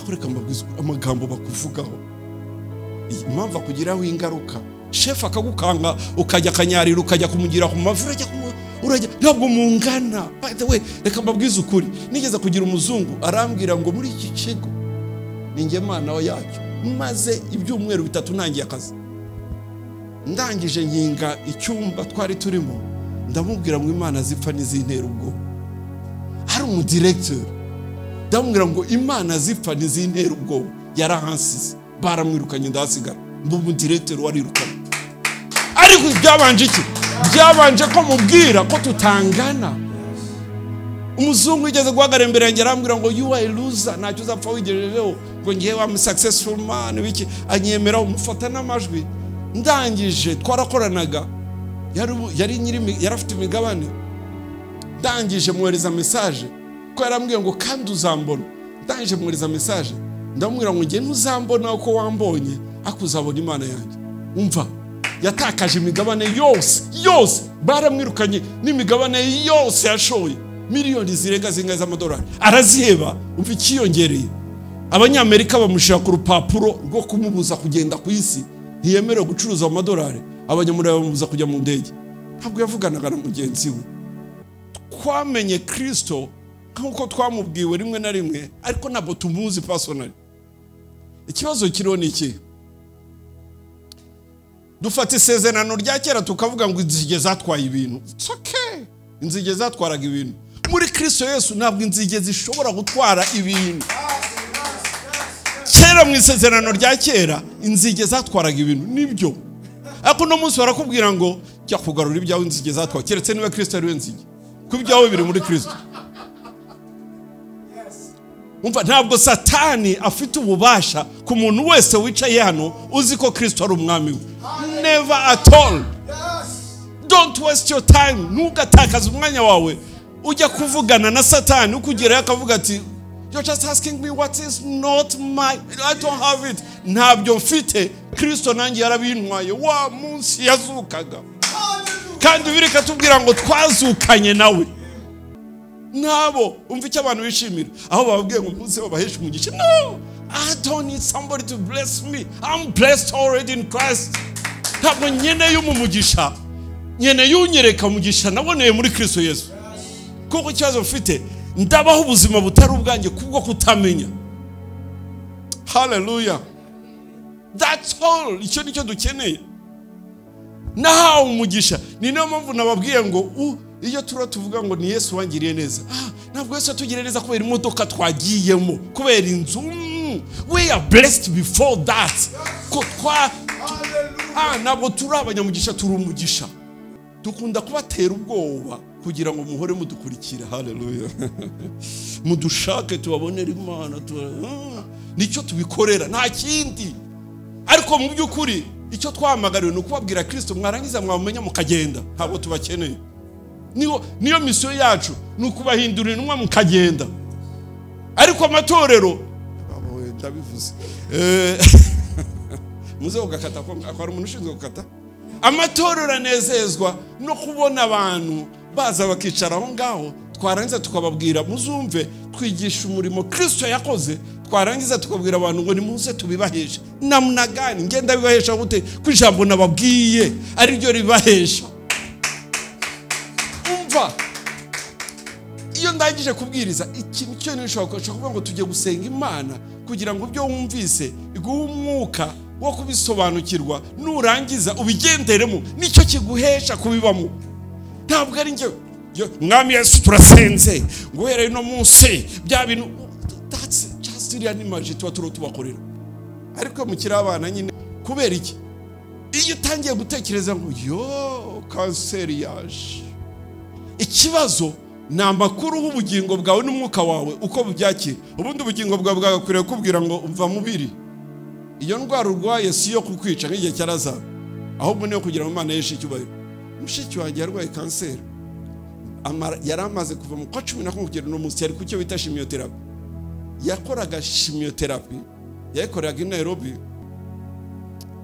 Ariko reka mbabwize amagambo bakuvugaho, impamvu akugiraho ingaruka. Shefu akagukanga, ukajya akanyarira, ukajya kumugira ku mavi, urajya ntabwo mungana. By the way, reka mbabwize ukuri, nigeze kugira umuzungu arambwira ngo muri iki kigo ninjye mana yacyo. Maze ibyumweru 3 ntangiye akazi, ndangije nkinga icyumba twari turimo, ndamubwira ngo Imana zipfa n'izintera ubwoba. Hari umudirecteur, ndamubwira ngo Imana zipfa n'izintera ubwoba. Yarahansize, baramwirukanye, ndahasigara mba umudirecteur warirukanye. Ariko byabanje iki? Byabanje ko mubwira ko tutangana. Umuzungu yigeze guhagarara imbere yanjye arambwira ngo you are a loser, ntacyo uzapfa wigejejeho, ngo ngewe am successful man biki, anyemera umufata n'amajwi. Ndangije twarakoranaga, yari nyiri, yarafite imigabane. Ndangije mwohereza message ko yarambwiye ngo kandi uzambona. Ndangije mwohereza message ndamubwira ngo nge ntuzambona uko wambonye, ariko uzabona Imana yanjye. Umva, yatakaje imigabane yose yose, baramwirukanye n'imigabane yose yashoye, miliyoni zirenga zingahe z'amadolari araziheba. Umva ikiyongereye, Abanyamerika bamushira ku rupapuro rwo kumubuza kugenda ku isi, ntiyemerewe gucuruza amadolari. Abanyamurava bamubuza kujya mu ndege. Ntabwo yavuganaga na mugenzi we. Twamenye Kristo nk'uko twamubwiwe rimwe na rimwe, ariko ntabwo tumuzi personally. Ikibazo kiriho ni iki? Dufata isezerano rya kera tukavuga ngo inzige zatwaye ibintu. It's okay, inzige zatwaraga ibintu. Muri Kristo Yesu ntabwo inzige zishobora gutwara ibintu. Kera mu isezerano rya kera inzige zatwaraga ibintu, nibyo. Ariko no munsi barakubwira ngo jya kugarura ibyawe inzige zatwaye, keretse niba Kristo ari we nzige, kuko ibyawe biri muri Kristo. Umva, ntabwo Satani afite ububasha ku muntu wese wicaye hano uzi ko Kristo ari umwami we. Never at all. Don't waste your time. Ntugatakaze umwanya wawe ujya kuvugana na Satani, ukugerayo akavuga ati you're just asking me what is not my, I don't have it. Ntabyo mfite, Kristo nanjye yarabintwaye wa munsi yazukaga. Kandi bireka tubwira ngo twazukanye nawe. Nabo umva icyo abantu bishimira, aho bababwiye ngo umunsi babahesha umugisha. No, I don't need somebody to bless me. I'm blessed already in Christ. Ntabwo nkeneye umugisha, nkeneye unyereka umugisha naboneye muri Kristo Yesu. Kuko ikibazo mfite, ndabaho ubuzima butari ubwanjye kubwo kutamenya. Hallelujah. That's all. Icyo nicyo dukeneye. Nahawe umugisha. Ni nayo mpamvu nababwiye ngo iyo tura tuvuga ngo ni Yesu wangiriye neza. Ntabwo Yesu atugiriye neza kubera imodoka twagiyemo, kubera inzu. We are blessed before that. Ko twa ntabwo turi abanyamugisha, turi umugisha. Dukunda kubatera ubwoba kugira ngo muhore mudukurikira. Hallelujah. Mudushake tubabonere Imana, nicyo tubikorera, nta kindi. Ariko mu by'ukuri icyo twahamagariwe ni ukubabwira Kristo, mwarangiza mwamenya mukagenda. Ntabwo tubakeneye. Niyo misiyo yacu, ni ukubahindura intumwa mukagenda. Ariko amatorero ndabivuze, muze ugakata ko ari umuntu ushinzwe gukata. Amatorero anezezwa no kubona abantu baza bakicara aho ngaho, twarangiza tukababwira muzumve twigisha umurimo Kristo yakoze, twarangiza tukabwira abantu ngo nimuze tubibaheshe. Namna gani ngenda bibahesha gute ko ijambo nababwiye ari ryo ribahesha? Umva, iyo ndangije kubwiriza ikintu cyo nishobora kuvuga ngo tujye gusenga Imana kugira ngo ibyo wumvise iguhe umwuka wo kubisobanukirwa, nurangiza ubigenderemo, nicyo kiguhesha kubibamo. Ntabwo ari njye Mwami Yesu turasenze ngo uhereye uno munsi bya bintu, that's just iriya ni maji tuba turo tubakorera. Ariko mukiri abana nyine, kubera iki? Iyo utangiye gutekereza ngo yo kanseri yaje, ikibazo ni amakuru y'ubugingo bwawe n'umwuka wawe uko bubyakira. Ubundi ubugingo bwawe bwagakwiriye kubwira ngo umva mubiri, iyo ndwara urwaye si yo kukwica nk'igihe cya Lazaro, ahubwo niyo kugira ngo Imana yeshe icyubahiro. Mushiki wanjye yarwaye kanseri, yari amaze kuva mu kwa 11 kugera uno munsi yari ku cyo bita chimiotherapy. Yakoraga chimiotherapy, yayikoreraga i Nairobi.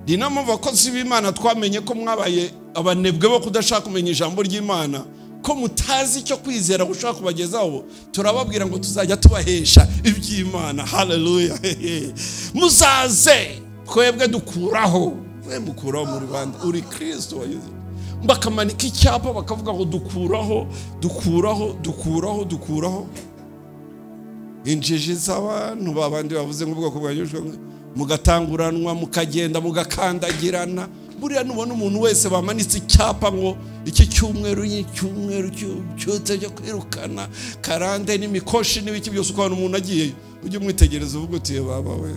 Ni nayo mpamvu abakozi b'Imana twamenye ko mwabaye abanebwe bo kudashaka kumenya ijambo ry'Imana, Ko mutazi icyo kwizera gushaka kubagezaho, turababwira ngo tuzajya tubahesha iby'Imana. Haleluya. Muzaze twebwe dukuraho, we mukuraho muri bande, uri Kristo wageze. Bakamanika icyapa bakavuga ngo dukuraho, dukuraho, dukuraho, dukuraho. Injiji z'abantu babandi bavuze nk'ubwoko bwa Yoshua, mugatanguranwa, mukagenda, mugakandagirana. Buriya nubona umuntu wese bamanitse icyapa ngo iki cyumweru cyumweru cyose cyo kwirukana karande n'imikoshi n'ibiki byose, uko umuntu agiye ujye umwitegereza uvuga uti baba we,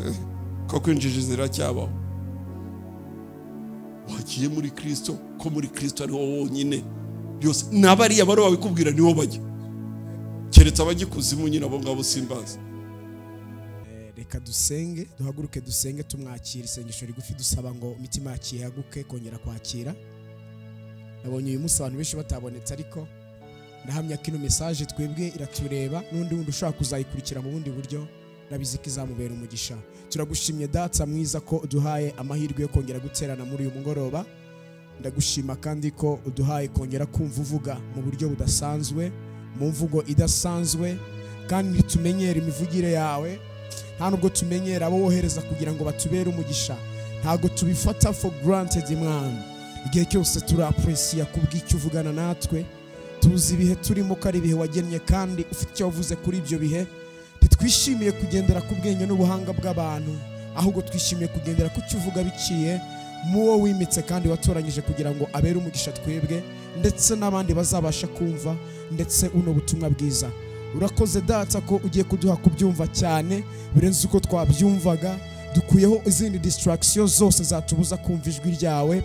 koko injiji ziracyabaho. Wagiye muri Kristo, ko muri Kristo ariho wonyine byose. N'abariya baro babikubwira niho bajya, keretse abagikuzimu nyine abo ngabo simbazi. Reka dusenge, duhaguruke dusenge, tumwakira isengesho rigufi dusaba ngo imitima yacu ihaguke kongera kwakira. Nabonye uyu munsi abantu benshi batabonetse, ariko ndahamya ko ino message twebwe iratureba, n'undi wundi ushaka kuzayikurikira mu bundi buryo ndabizi ko izamubera umugisha. Turagushimye Data mwiza ko uduhaye amahirwe yo kongera guterana muri uyu mugoroba. Ndagushima kandi ko uduhaye kongera kumva uvuga mu buryo budasanzwe, mu mvugo idasanzwe, kandi tumenyere imivugire yawe. Nta nubwo tumenyera abo wohereza kugira ngo batubere umugisha, ntago tubifata for granted Mwana. Igihe cyose turapreciate kubw'icyo uvugana natwe, tuzi ibihe turimo ko ari ibihe wagennye kandi ufite icyo wavuze kuri ibyo bihe. Ntitwishimiye kugendera ku bwenge n'ubuhanga bw'abantu, ahubwo twishimiye kugendera ku cyo uvuga biciye mu wo wimitse kandi watoranyije kugira ngo abere umugisha twebwe ndetse n'abandi bazabasha kumva ndetse uno butumwa bwiza. Urakoze Data ko ugiye kuduha kubyumva cyane birenze uko twabyumvaga. Dukuyeho izindi distraction zose zatubuza kumva ijwi ryawe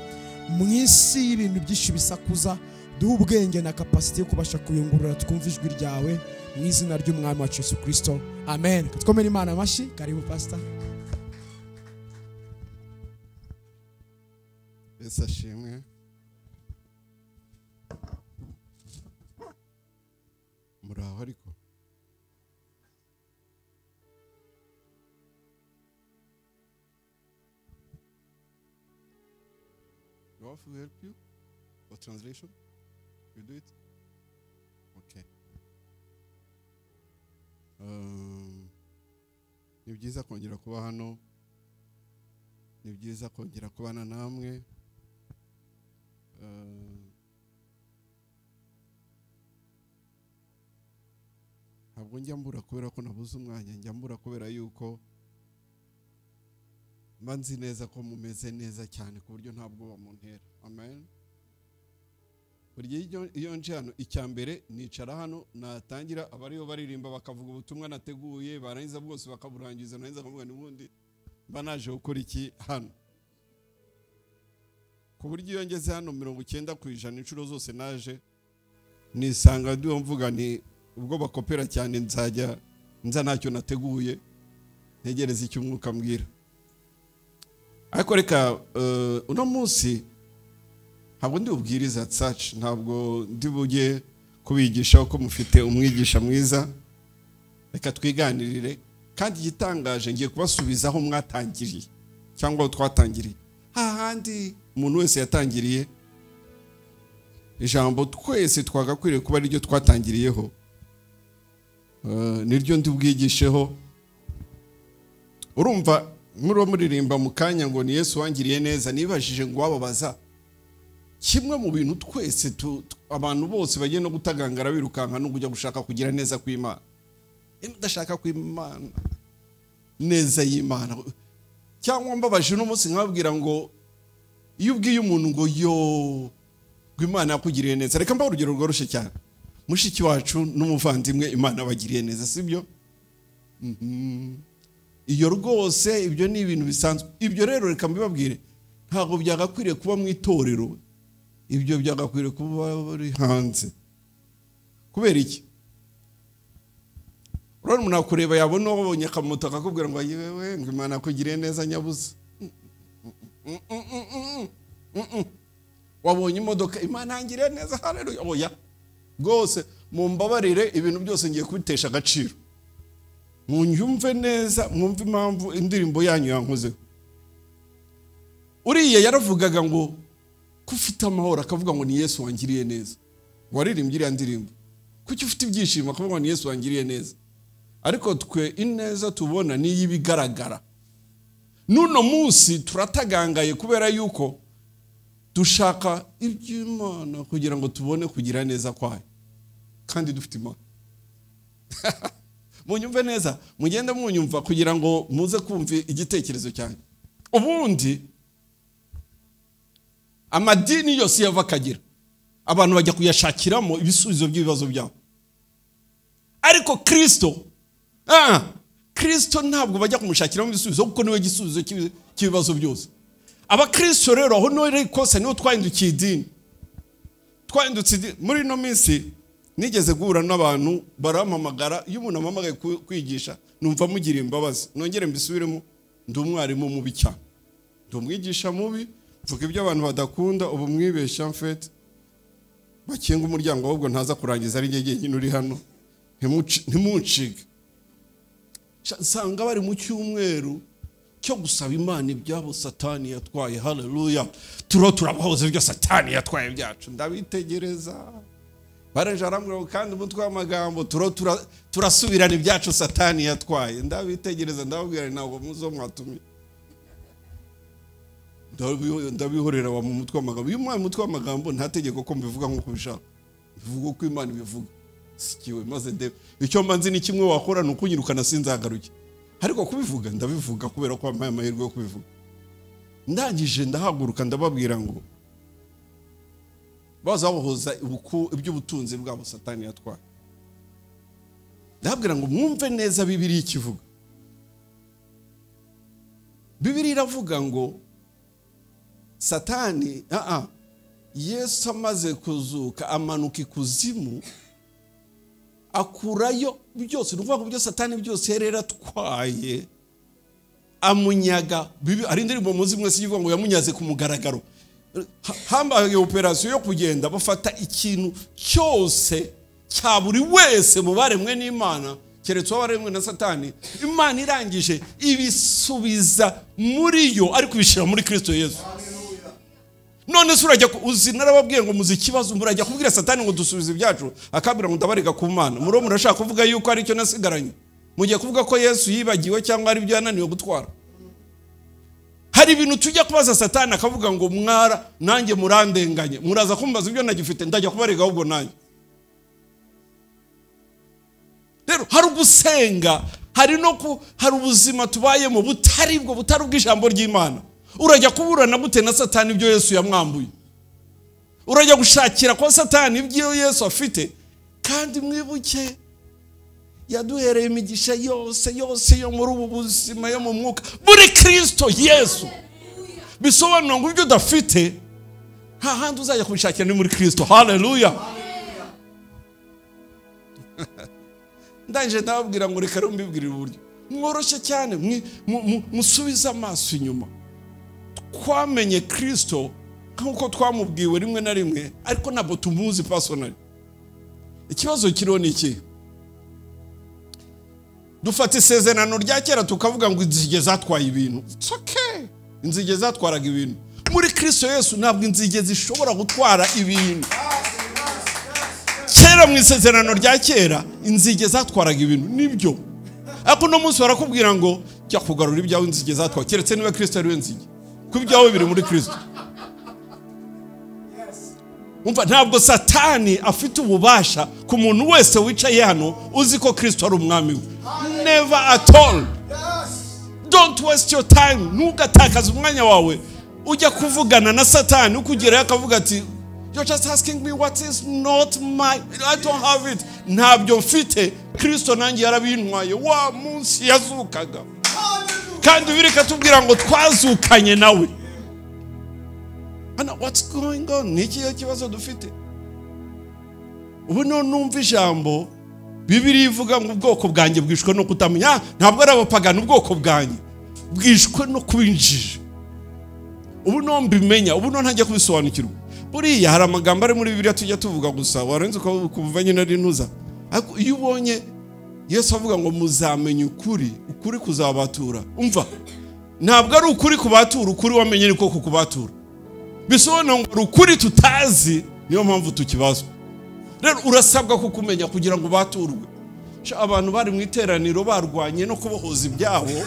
mu isi y'ibintu byinshi bisakuza. Duhe ubwenge na capacity yo kubasha kuyungurura twumva ijwi ryawe mu izina ry'Umwami wacu Yesu Kristo, amen. Twomere Imana amashyi. Karibu Pastor. Yesu ashimwe. Muraho ariko you want to help you for translation? You do it? Okay. Ni byiza kongera kuba hano, ni byiza kongera kubana namwe. Ntabwo njya mbura kubera ko nabuze umwanya, njya mbura kubera yuko mba nzi neza ko mumeze neza cyane ku buryo ntabwo bamuntera. Amen. Buri gihe iyo nje hano, icya mbere nicara hano, natangira abariyo baririmba bakavuga ubutumwa nateguye, barangiza bwose bakaburangiza, narangiza nkavuga n'ubundi mba naje gukora iki hano. Ku buryo iyo ngeze hano 90% inshuro zose naje nisanga ndiho mvuga ni ubwo bakopera cyane, nzajya nza ntacyo nateguye, ntegereze icyo umwuka ambwira. Ariko reka uno munsi ntabwo ndi ubwiriza such, ntabwo ndi bujye kubigisha uko mufite umwigisha mwiza. Reka twiganirire, kandi igitangaje ngiye kubasubiza aho mwatangiriye cyangwa aho twatangiriye, hahandi umuntu wese yatangiriye. Ijambo twese twagakwiriye kuba ariryo twatangiriyeho, niryo ndi bwigisheho. Urumva muri muririmba mu kanya ngo ni Yesu wangiriye neza, nibajije ngo wababaza kimwe mu bintu twese abantu bose bagiye no gutagangara birukanka no kujya gushaka kugira neza kw'Imana. Ndashaka kw'Imana, neza y'Imana. Cyangwa mbabaje uno munsi nkababwira ngo iyo ubwiye umuntu ngo yo ngo Imana yakugiriye neza, reka mbahe urugero rworoshye cyane. Mushiki wacu n'umuvandimwe Imana abagiriye neza, sibyo? Iyo rwose ibyo ni ibintu bisanzwe. Ibyo rero reka mbibabwire, ntabwo byagakwiriye kuba mu itorero, ibyo byagakwiriye kuba bari hanze. Kubera iki? Urabona umuntu akureba yabona wabonye akamoto akakubwira ngo yewe ngo Imana yakugiriye neza nyabuze. Wabonye imodoka, Imana yangiriye neza, haleluya. Oya rwose mumbabarire, ibintu byose ngiye kubitesha agaciro. Munyumve neza, mwumve impamvu indirimbo yanyu yankozeho. Uriya yaravugaga ngo ko ufite amahoro, akavuga ngo ni Yesu wangiriye neza. Waririmbye iriya ndirimbo, kuki ufite ibyishimo? Akavuga ngo ni Yesu wangiriye neza. Ariko twe ineza tubona ni iy'ibigaragara. N'uno munsi turatagangaye kubera yuko dushaka iby'Imana kugira ngo tubone kugira neza kwayo, kandi dufite Imana. Munyumve neza, mugende munyumva kugira ngo muze kumva igitekerezo cyanjye. Ubundi amadini yose yava akagira, abantu bajya kuyashakiramo ibisubizo by'ibibazo byabo. Ariko Kristo, Kristo ntabwo bajya kumushakiramo ibisubizo, kuko niwe gisubizo cy'ibibazo byose. Abakristo rero aho niwe ikosa, niho twahindukiye idini. Twahindutse idini. Muri ino minsi nigeze guhura n'abantu barampamagara. Iyo umuntu ampamagaye kwigisha numva mugiriye imbabazi. Nongere mbisubiremo, ndi umwarimu mubi cyane, ndi umwigisha mubi, mvuga ibyo abantu badakunda. Ubu mwibeshya mfete bakinga umuryango, ahubwo ntaza kurangiza ari njye jyenyine uri hano, ntimuncige. Nsanga bari mu cyumweru cyo gusaba Imana ibyabo Satani yatwaye. Haleluya, turo turabahoze ibyo Satani yatwaye byacu. Ndabitegereza bareje arambwira ngo kandi umutwe w'amagambo turo turasubirana ibyacu Satani yatwaye. Ndabitegereza ndababwira ntabwo muzo mwatumye. Ndabihorera wa mu mutwe w'amagambo. Iyo umwaye umutwe w'amagambo nta tegeko ko mbivuga nk'uko ubishaka, mbivuga uko Imana ibivuga. Sikiwe maze ndebe icyo mba nzi ni kimwe wakora, ni ukunyirukana sinzagaruke. Ariko kubivuga ndabivuga kubera ko wampaye amahirwe yo kubivuga. Ndangije ndahaguruka ndababwira ngo bazabohoza iby'ubutunzi bwabo Satani yatwaye. Ndababwira ngo mwumve neza Bibiliya ikivuga. Bibiliya iravuga ngo Satani, Yesu amaze kuzuka amanuka ikuzimu akurayo byose, ni ukuvuga ngo ibyo Satani byose yari yaratwaye amunyaga. Ari indirimbo muzi mwese ivuga ngo yamunyaze ku mugaragaro. Hambaye operasiyo yo kugenda bafata ikintu cyose cya buri wese mu baremwe n'Imana, keretse uwaremwe na Satani. Imana irangije ibisubiza muri yo, ariko ibishyira muri Kristo Yesu. None se urajya uzi, narababwiye ngo muzi ikibazo, murajya kubwira Satani ngo dusubize ibyacu, akabwira ngo ndabarega ku Mana. Muri murashaka kuvuga yuko ari cyo nasigaranye, mugiye kuvuga ko Yesu yibagiwe cyangwa ari ibyo yananiwe gutwara. Hari ibintu tujya kubaza Satani akavuga ngo mwara nanjye murandenganye, muraza kumbaza ibyo nagifite, ndajya kubarega ahubwo nanjye. Rero hari ugusenga, hari no hari ubuzima tubayemo butari bwo, butari ubw'ijambo ry'Imana. Urajya kuburana gute na Satani ibyo Yesu yamwambuye? Urajya gushakira kwa Satani ibyo Yesu afite? Kandi mwibuke yaduhereye imigisha yose yose yo muri ubu buzima yo mu mwuka muri Kristo Yesu. Bisobanura ngo ibyo udafite nta handi uzajya kubishakira ni muri Kristo. Haleluya. Ndangije ndababwira ngo reka mbibwirire uburyo mworoshye cyane, musubize amaso inyuma. Twamenye Kristo nk'uko twamubwiwe rimwe na rimwe, ariko ntabwo tumuzi personally. Ikibazo kiriho ni iki? Dufata isezerano rya kera tukavuga ngo inzige zatwaye ibintu. It's okay. Inzige zatwaraga ibintu. Muri Kristo Yesu ntabwo inzige zishobora gutwara ibintu. Kera mu isezerano rya kera inzige zatwaraga ibintu, nibyo. Ariko no munsi barakubwira ngo jya kugarura ibyawe inzige zatwaye, keretse niba Kristo ari we nzige. Kuko ibyawe biri muri Kristo. Umva, ntabwo Satani afite ububasha ku muntu wese wicaye hano uzi ko Kristo ari umwami we. Never at all. Don't waste your time. Ntugatakaze umwanya wawe ujya kuvugana na Satani, ukugerayo akavuga ati you're just asking me what is not my, I don't have it. Ntabyo mfite, Kristo nanjye yarabintwaye wa munsi yazukaga. Kandi bireka tubwira ngo twazukanye nawe. Ana, what's going on? Ni ikihe kibazo dufite? Ubu none numva ijambo Bibiliya ivuga ngo ubwoko bwanjye bwishwe no kutamenya. Ntabwo ari abapagani, ubwoko bwanjye bwishwe no kubinjije. Ubu none mbimenya, ubu none ntajya kubisobanukirwa. Buriya hari amagambo ari muri Bibiliya tujya tuvuga gusa, warenze ukumva nyine ari ntuza. Ariko iyo ubonye Yesu avuga ngo muzamenya ukuri, ukuri kuzabatura. Umva, ntabwo ari ukuri kubatura, ukuri wamenye niko kukubatura. Bisobanura ngo ukuri tutazi, niyo mpamvu tukibazwa. Rero urasabwa kukumenya kugira ngo baturwe. Abantu bari mu iteraniro barwanye no kubohoza ibyabo,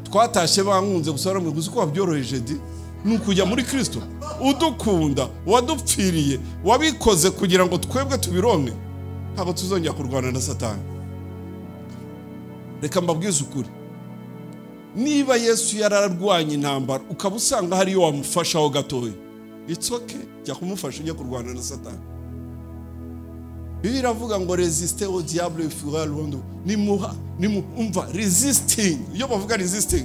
twatashe bankunze gusa baramwe gusa ko wabyoroheje di ni ukujya muri Kristo udukunda, wadupfiriye, wabikoze kugira ngo twebwe tubironke. Ntabwo tuzongera kurwana na Satani. Reka mbabwize ukuri, niba Yesu yararwanye intambara ukaba usanga hariyo wamufashaho gatoya, it's okay, jya kumufasha ujye kurwana na Satani. Bibiliya iravuga ngo resiste au diable il fuira loin de vous. Nimumva resisting. Iyo bavuga resisting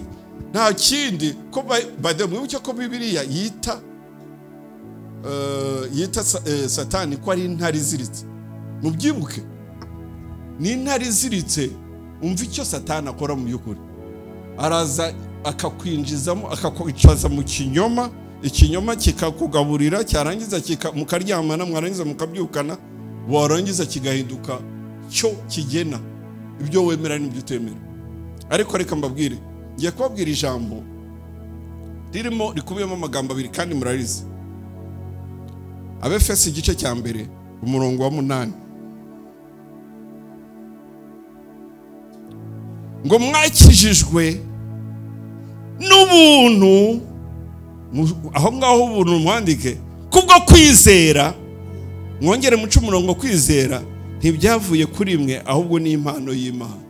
nta kindi ko by the way mwibuke ko Bibiliya yita Satani ko ari intare iziritse. Mubyibuke, ni intare iziritse. Umva icyo Satani akora mu by'ukuri, araza akakwinjizamo, akakwicaza mu kinyoma, ikinyoma kikakugaburira, cyarangiza mukaryamana, mwarangiza mukabyukana, warangiza kigahinduka cyo kigena ibyo wemera n'ibyo utemera. Ariko reka mbabwire, ngiye kubabwira ijambo ririmo rikubiyemo amagambo abiri kandi murarizi. Abefesi igice cya mbere umurongo wa 8, ngo mwakijijwe n'ubuntu, aho ngaho ubuntu mwandike, kubwo kwizera. Mwongere muce umurongo, kwizera ntibyavuye kuri mwe ahubwo ni impano y'Imana.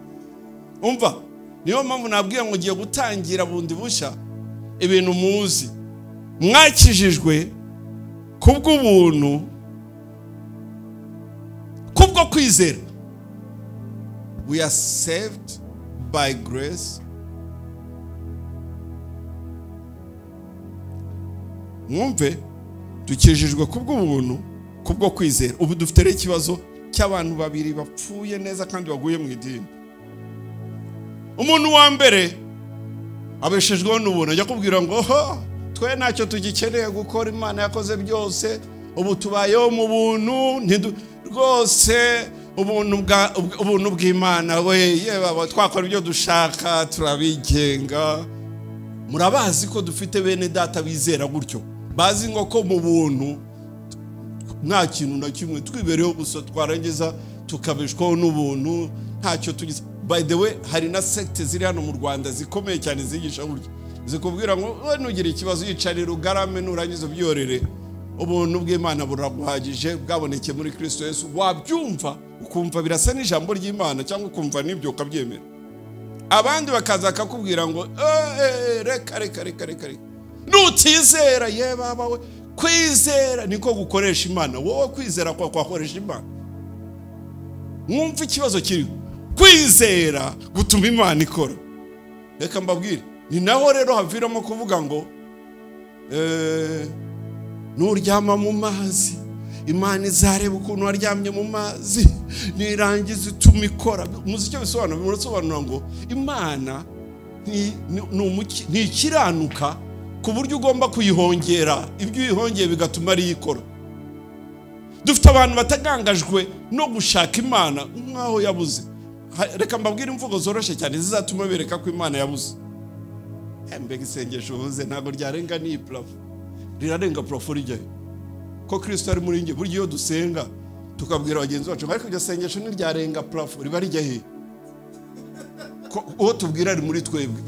Umva, niyo mpamvu nabwiye ngo ngiye gutangira bundi bushya ibintu muzi. Mwakijijwe kubw'ubuntu, kubwo kwizera. We are saved by grace. Mwumve, dukijijwe kubw'ubuntu, kubwo kwizera. Ubu dufite rero ikibazo cy'abantu babiri bapfuye neza kandi baguye mu idini. Umuntu wa mbere abeshejweho n'ubuntu, ajya kubwira ngo twe ntacyo tugikeneye gukora, Imana yakoze byose, ubu tubayeho mu buntu rwose, ubuntu bw'Imana we, yewe twakora ibyo dushaka, turabigenga. Murabazi ko dufite bene data bizera gutyo, bazi ngo ko mu buntu nta kintu na kimwe, twibereho gusa, twarangiza tukabeshwaho n'ubuntu, ntacyo tugize. By the way, hari na secte ziri hano mu Rwanda zikomeye cyane zigisha gutyo, zikubwira ngo we nugira ikibazo yicarira ugarame, nurangiza ubyorere, ubuntu bw'Imana buraguhagije, bwabonekeye muri Kristo Yesu. Wabyumva ukumva birasa n'ijambo ry'Imana, cyangwa ukumva n'ibyo ukabyemera. Abandi bakaza akakubwira ngo reka reka reka reka nutizera, ye baba we, kwizera niko gukoresha Imana. Wowe kwizera kwa kwakoresha Imana. Mwumva ikibazo kiri, kwizera gutuma Imana ikora. Reka mbabwire, ni naho rero haviramo kuvuga ngo nuryama mu mazi, Imana izareba ukuntu waryamye mu mazi, nirangiza ituma ikora. Muzi icyo bisobanura? Murasobanura ngo Imana ntikiranuka ku buryo ugomba kuyihongera, ibyo uyihongeye bigatuma ari ikora. Dufite abantu batagangajwe no gushaka Imana nkaho yabuze. Reka mbabwire imvugo zoroshye cyane zizatuma bereka ko Imana yabuze. Mbega isengesho uvuze ntabwo ryarenga ni plafo, rirarenga plafo rijyayo. Ko Kristo ari muri nge, buryo iyo dusenga tukabwira bagenzi bacu ariko iryo sengesho ntiryarenga plafo, riba rijya he? Uwo tubwira ari muri twebwe.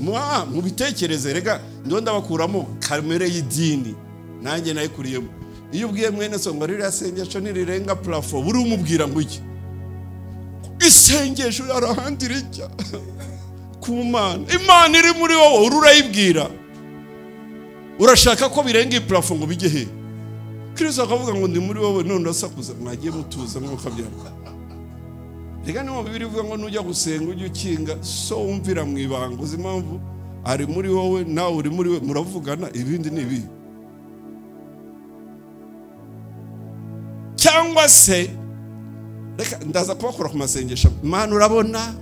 Mubitekereze, rega ndo ndabakuramo kamere y'idini, nanjye nayikuriyemo. Iyo ubwiye mwene so ngo ririya sengesho nirirenga plafo, buri umubwira ngo iki? Isengesho arahandi rijya ku Mana. Imana iri muri wowe, urayibwira. Urashaka ko birenga plafo ngo bijye he? Kristo akavuga ngo ndi muri wowe, none urasakuza, mwagiye mutuza mwuka byara. Rega niyo Bibiliya ivuga ngo nujya gusenga ujye ukinga so wumvira mu ibanga. Uzi impamvu? Ari muri wowe nawe uri muri we, muravugana, ibindi ni ibi. Cyangwa se reka ndaza kubakora ku masengesho, Mana urabona,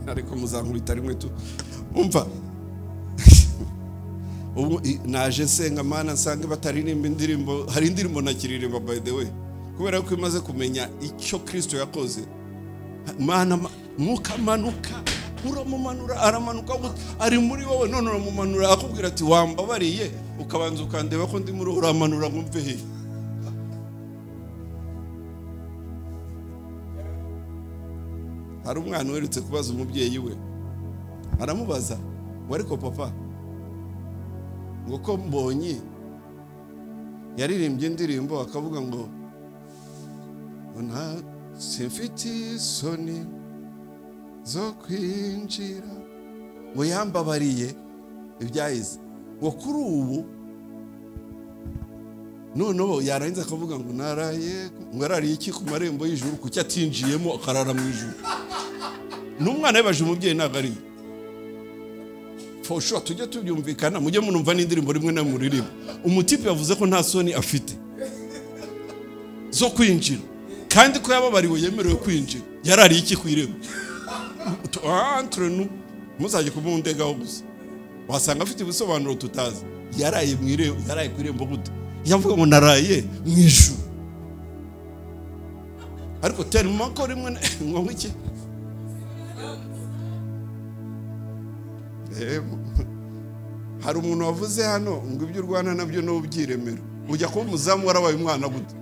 ariko muzankubita rimwe tu. Umva, ubu naje nsenga Mana nsange bataririmba indirimbo, hari indirimbo nakiririmba by the way, kubera ko imaze kumenya icyo Kristo yakoze. Mana mukamanuka, uramumanura, aramanuka ari muri wowe, none uramumanura akubwira ati wambabariye, ukabanza ukandeba ko ndi muri, uramanura ngo mve he. Hari umwana uherutse kubaza umubyeyi we, aramubaza ngo ariko papa, ngo ko Mbonyi yaririmbye indirimbo akavuga ngo nta simfite isoni zo kwinjira, ngo yambabariye ibyahize, ngo kuri ubu noneho yarangiza akavuga ngo naraye, ngo arariye iki ku marembo y'ijuru, kuki atinjiyemo akarara mu ijuru. N'umwana yabaje umubyeyi ntabwo ari for sure. Tujye tubyumvikana, mujye munumva n'indirimbo rimwe na muririmbo. Umutipe yavuze ko nta soni afite zo kwinjira, kandi ko yababariwe yemerewe kwinjira, yarariye iki ku irembo? Entre nous, muzajye kumundegaho gusa, wasanga afite ibisobanuro tutazi. Yaraye mu irembo, yaraye ku irembo gute? Yavuga ngo naraye mu ijuru. Ariko tellement ko rimwe ngo iki, hari umuntu wavuze hano ngo ibyo urwana nabyo n'ubyiremera. Ujya kuba umuzamu warabaye umwana gute?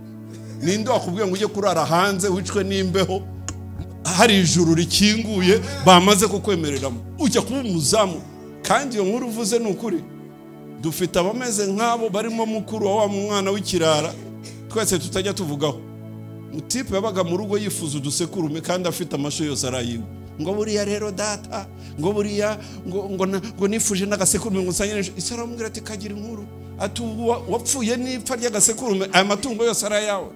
Ninde wakubwiye ngo ujye kurara hanze wicwe n'imbeho, hari ijuru rikinguye bamaze kukwemereramo? Ujya kuba umuzamu. Kandi iyo nkuru uvuze ni ukuri. Dufite abameze nk'abo barimo mukuru wa mwana w'ikirara twese tutajya tuvugaho. Mutipe yabaga mu rugo yifuza udusekurume kandi afite amasho yose arayiwe. Ngo buriya rero data, ngo buriya ngo nifuje n'agasekurume ngo nsanye. Isi aramubwira ati kagira inkuru, ati wapfuye n'ipfa ry'agasekurume, aya matungo yose arayawe.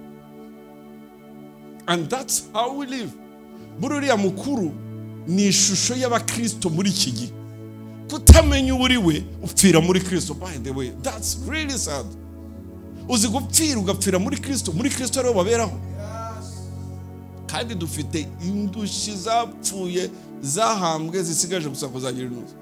And that's how we live. Buriya mukuru ni ishusho y'abakristo muri iki gihe. Kutamenya uri we upfira muri Kristo. By the way, that's really sad. Uzi gupfira ugapfira muri Kristo, muri Kristo ariho baberaho. Kandi dufite indushyi zapfuye zahambwe zisigaje gusa kuzagira inuza.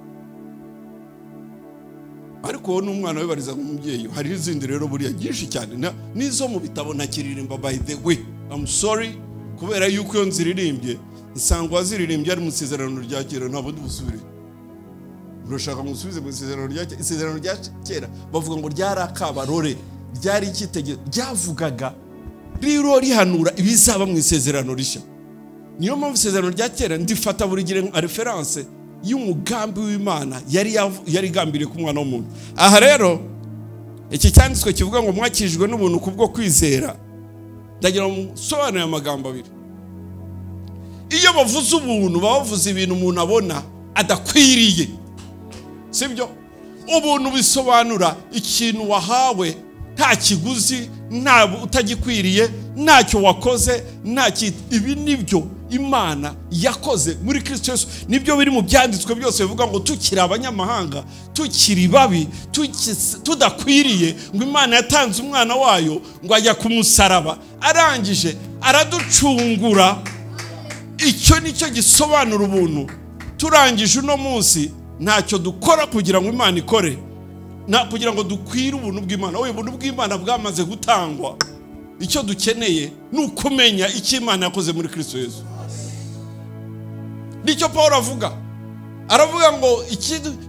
Ariko wowe n'umwana we bariza nk'umubyeyi. Hari izindi rero buriya nyinshi cyane n'izo mu bitabo ntakiririmba. By the way, I'm sorry, kubera yuko iyo nziririmbye nsanga waziririmbye ari mu isezerano rya kera, ntabwo ndi busubire. Urashaka musubize mu isezerano rya kera? Isezerano rya kera bavuga ngo ryari akabarore, ryari icyitegererezo, ryavugaga riro rihanura ibizaba mu isezerano rishya. Niyo mpamvu isezerano rya kera ndifata buri gihe nka reference y'umugambi w'Imana yari igambiriye ku mwana w'umuntu. Aha rero iki cyanditswe kivuga ngo mwakijwe n'ubuntu kubwo kwizera, ndagira ngo musobanure amagambo abiri. Iyo bavuze ubuntu baba bavuze ibintu umuntu abona adakwiriye, sibyo? Ubuntu bisobanura ikintu wahawe nta kiguzi, nta utagikwiriye, ntacyo wakoze, nta ibi nibyo Imana yakoze muri Kristo Yesu. Nibyo biri mu byanditswe byose bivuga ngo tukiri abanyamahanga, tukiri babi, tudakwiriye, ngo Imana yatanze umwana wayo ngo ajya ku musaraba, arangije araducungura. Icyo nicyo gisobanura ubuntu. Turangije uno munsi ntacyo dukora kugira ngo Imana ikore, na kugira ngo dukwire ubuntu bw'Imana. Oye, ubuntu bw'Imana bwamaze gutangwa. Icyo dukeneye ni ukumenya icyo Imana yakoze muri Kristo Yesu. Nicyo Paul avuga. Aravuga ngo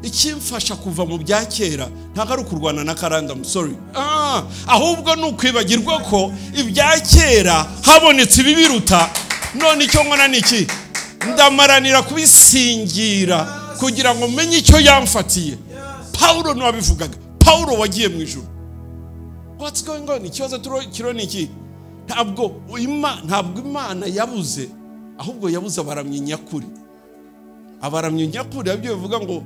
ikimfasha kuva mu bya kera ntabwo ari ukurwana na karanda, I'm sorry. Ahubwo ni ukwibagirwa ko ibya kera habonetse ibibiruta. None icyo nkora ni iki? Ndamaranira kubisingira kugira ngo menye icyo yamfatiye. Paulo ntiwabivugaga. Paulo wagiye mu ijuru. What's going on? Ikibazo kiro ni iki? Ntabwo Imana yabuze, ahubwo yabuze abaramyi nyakuri. Abaramyi nyakuri abyo bivuga ngo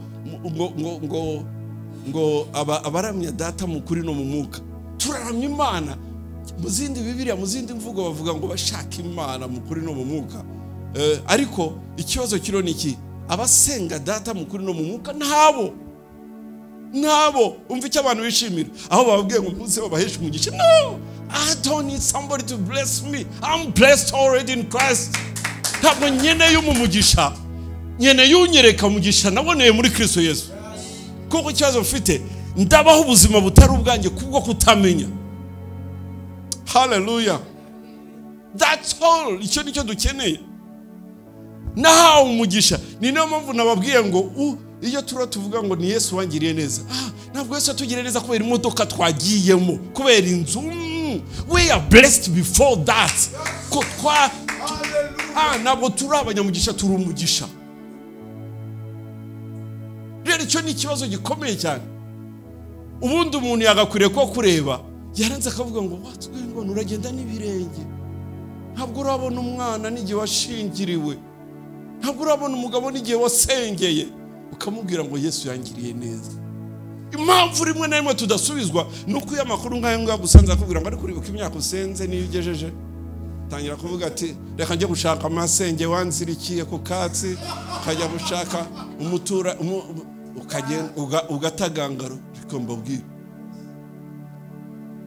ngo ngo ngo ngo abaramya data mu kuri no mu mwuka. Turaramya Imana. Mu zindi Bibiliya, mu zindi mvugo bavuga ngo bashaka Imana mu kuri no mu mwuka. Ariko ikibazo kiro ni iki? Abasenga data mu kuri no mu mwuka ntabo. Ntabo. Umva icyo abantu bishimira aho bababwiye ngo muze babaheshe umugisha. No, I don't need somebody to bless me. I'm blessed already in Christ. Ntabwo nkeneye umugisha, nkeneye unyereka umugisha naboneye muri Kristo Yesu. Kuko ikibazo mfite, ndabaho ubuzima butari ubwanjye kubwo kutamenya. Hallelujah. That's all. Icyo nicyo dukeneye. Nahawe umugisha. Ni nayo mpamvu nababwiye ngo iyo tura tuvuga ngo ni Yesu wangiriye neza. Ntabwo Yesu atugiriye neza kubera imodoka twagiyemo, kubera inzu. We are blessed before that. Ko twa Ntabwo turi abanyamugisha, turi umugisha. Rero icyo ni ikibazo gikomeye cyane. Ubundi umuntu yagakwiriye ko kureba yaranze akavuga ngo what's going on, uragenda n'ibirenge, ntabwo urabona umwana n'igihe washingiriwe, ntabwo urabona umugabo n'igihe wasengeye, ukamubwira ngo Yesu yangiriye neza. Impamvu rimwe na rimwe tudasubizwa nuko iyo amakuru nk'ayo ngayo gusanze akubwira ngo ariko uribuka imyaka usenze niyo ugejeje, tangira kuvuga ati reka njye gushaka amasenge wanzirikiye ku katsi, ukajya gushaka umutura ukagenda ugatagangaro. Reka mbabwire,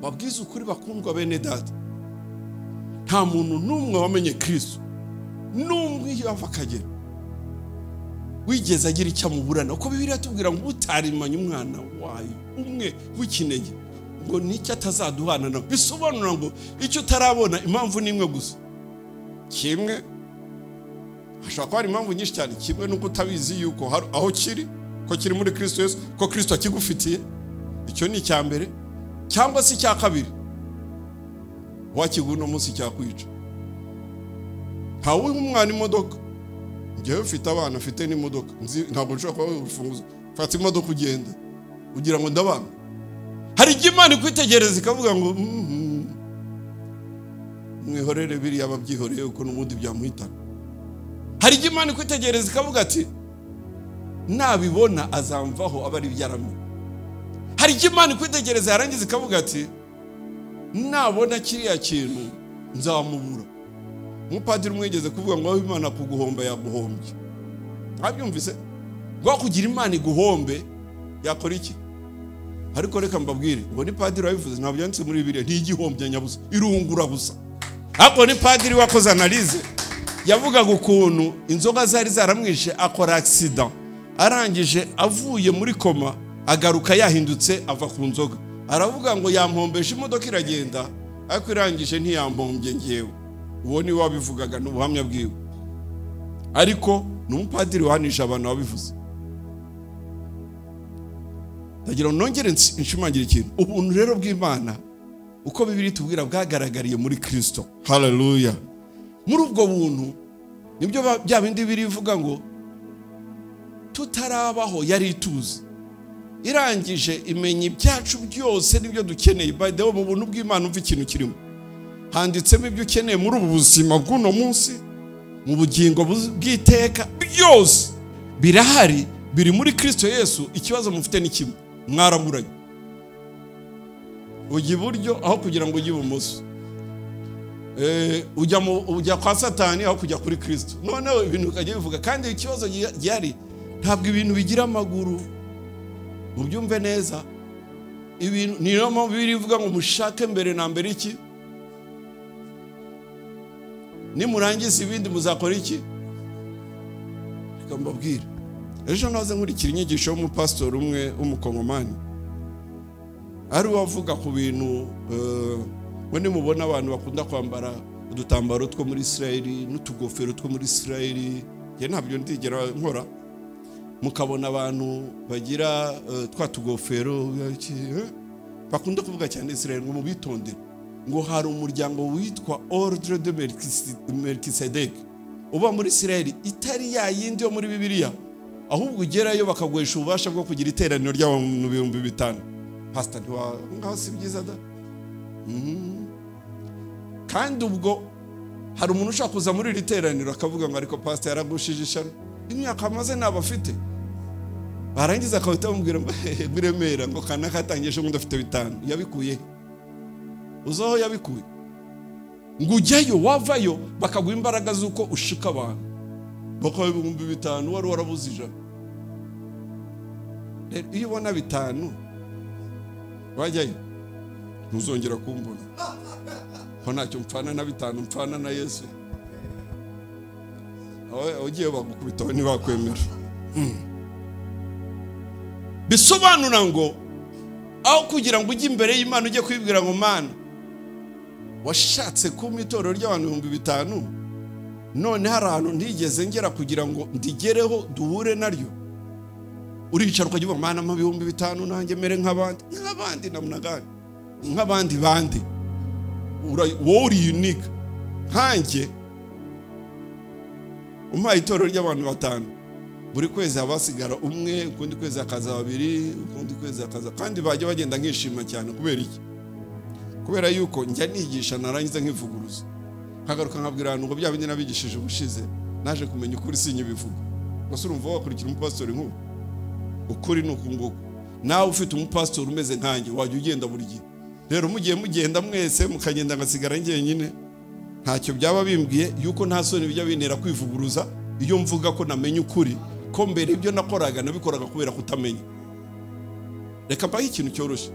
babwize ukuri bakundwa bene data, nta muntu n'umwe wamenye Kristo n'umwe iyo ava akagera wigeze agira icyo amuburana. Uko Bibiliya tubwira ngo utarimanye umwana wayo umwe w'ikinege ngo nicyo atazaduhana nawe, bisobanura ngo icyo utarabona impamvu ni imwe gusa. Kimwe hashobora kuba hari impamvu nyinshi cyane, kimwe nuko utabizi yuko aho kiri, ko kiri muri Kristo Yesu, ko Kristo akigufitiye, icyo ni icya mbere. Cyangwa se icya kabiri, wakiguha uno munsi cyakwica. Ntawe umwana imodoka, njyewe mfite abana mfite n'imodoka, ntabwo nshobora kuba urufunguzo, fata imodoka ugende ugira ngo ndabana. Hari igihe Imana ikwitegereza ikavuga ngo mwihorere biriya babyihoreye uko n'ubundi byamuhitana. Hari igihe Imana ikwitegereza ikavuga ati nabibona azamvaho aba ari ibyaramye. Hari igihe Imana ikwitegereza yarangiza ikavuga ati nabona kiriya kintu nzamubura. Umupadiri umwe yigeze kuvuga ngo aho Imana kuguhomba yaguhombye. Mwabyumvise? Ngo kugira Imana iguhombe yakora iki? Ariko reka mbabwire ngo ni padiri wabivuze, ntabwo byanditse muri Bibiliya, ntigihombye nyabusa, irungura gusa. Ariko ni padiri wakoze analyse, yavugaga ukuntu inzoga zari zaramwishe akora accident, arangije avuye muri koma agaruka yahindutse ava ku nzoga. Aravuga ngo yampombesha imodoka iragenda, ariko irangije ntiyampombye ngewe. Uwo ni wabivugaga n'ubuhamya bwiwe, ariko ni umupadiri wahanisha abantu wabivuze. Ndagira ngo nongere nshimangira ikintu. Ubuntu rero bw'Imana uko Bibiliya itubwira bwagaragariye muri Kristo. Haleluya. Muri ubwo buntu nibyo bya bindi birivuga ngo tutarabaho yari ituzi, irangije imenya ibyacu byose nibyo dukeneye. By the way, mu buntu bw'Imana umva ikintu kirimo, handitsemo ibyo ukeneye muri ubu buzima bw'uno munsi, mu bugingo bw'iteka, byose birahari, biri muri Kristo Yesu. Ikibazo mufite ni kimwe, mwaraburanye. Ujya iburyo aho kugira ngo ujye ibumoso, ujya kwa Satani aho kujya kuri Kristo. Noneho ibintu ukajya bivuga, kandi ikibazo gihari ntabwo ibintu bigira amaguru, mubyumve neza. Ibintu niyo mpamvu birivuga ngo mushake mbere na mbere iki, nimurangiza ibindi muzakora iki? Reka mbabwire, ejo naze nkurikira inyigisho y'umupasitori umwe w'umukongomani, ari wavuga ku bintu ngo nimubona abantu bakunda kwambara udutambaro two muri Israeli n'utugofero two muri Israeli, njye ntabyo ndigera nkora, mukabona abantu bagira twa tugofero bakunda kuvuga cyane Israeli, ngo mubitondere, ngo hari umuryango witwa Ordre de Melchisedec uba muri Israeli, itari ya yindi yo muri Bibiliya, ahubwo ugerayo bakaguhesha ububasha bwo kugira iteraniro ry'abantu 5000. Pastor ntiwa ngaho si byiza da. Kandi ubwo hari umuntu ushaka kuza muri iri teraniro akavuga ngo ariko pastor yaragushije ishano, imyaka amaze nabo afite, barangiza akahita bamubwira ngo biremera ngo kanaka atangije ngo afite 5, yabikuye uzaho yabikuye. Ngo ujyayo wavayo bakaguha imbaraga z'uko ushika abantu bakabaha 5000 wari warabuze 100. Rero iyo ubona 5 wajyayo ntuzongera kumbona, ko ntacyo mpfana na 5 mpfana na Yesu. Ugiye bagukubita ntibakwemera. Bisobanura ngo aho kugira ngo ujye imbere y'Imana ujye kwibwira ngo Mana washatse kumpa itorero ry'abantu 5000, none hari ahantu ntigeze ngera kugira ngo ndigereho duhure naryo, uricara ukajya uvuga Mana mpa 5000 nanjye mere nk'abandi, nk'abandi namna gani, nk'abandi bandi. Wowe uri unique. Nkanjye Umpaye itorero ry'abantu 5, buri kwezi habasigara umwe, ukundi kwezi hakaza 2, ukundi kwezi hakaza, kandi bajya bagenda nkishima cyane. Kubera iki? Kubera yuko njya nigisha narangiza nkivuguruza, nkagaruka nkabwira abantu ngo bya bindi nabigishije ubushize naje kumenya ukuri sinyibivuga. Gusa urumva wakurikira umupasitori nk'ubu, ukuri ni uku nguku. Nawe ufite umupasitori umeze nkanjye wajya ugenda buri gihe. Rero mugiye mugenda mwese mukagenda ngasigara njyenyine, ntacyo byaba bimbwiye yuko nta soni bijya bintera kwivuguruza iyo mvuga ko namenye ukuri, ko mbere ibyo nakoraga nabikoraga kubera kutamenya. Reka mbahe ikintu cyoroshye.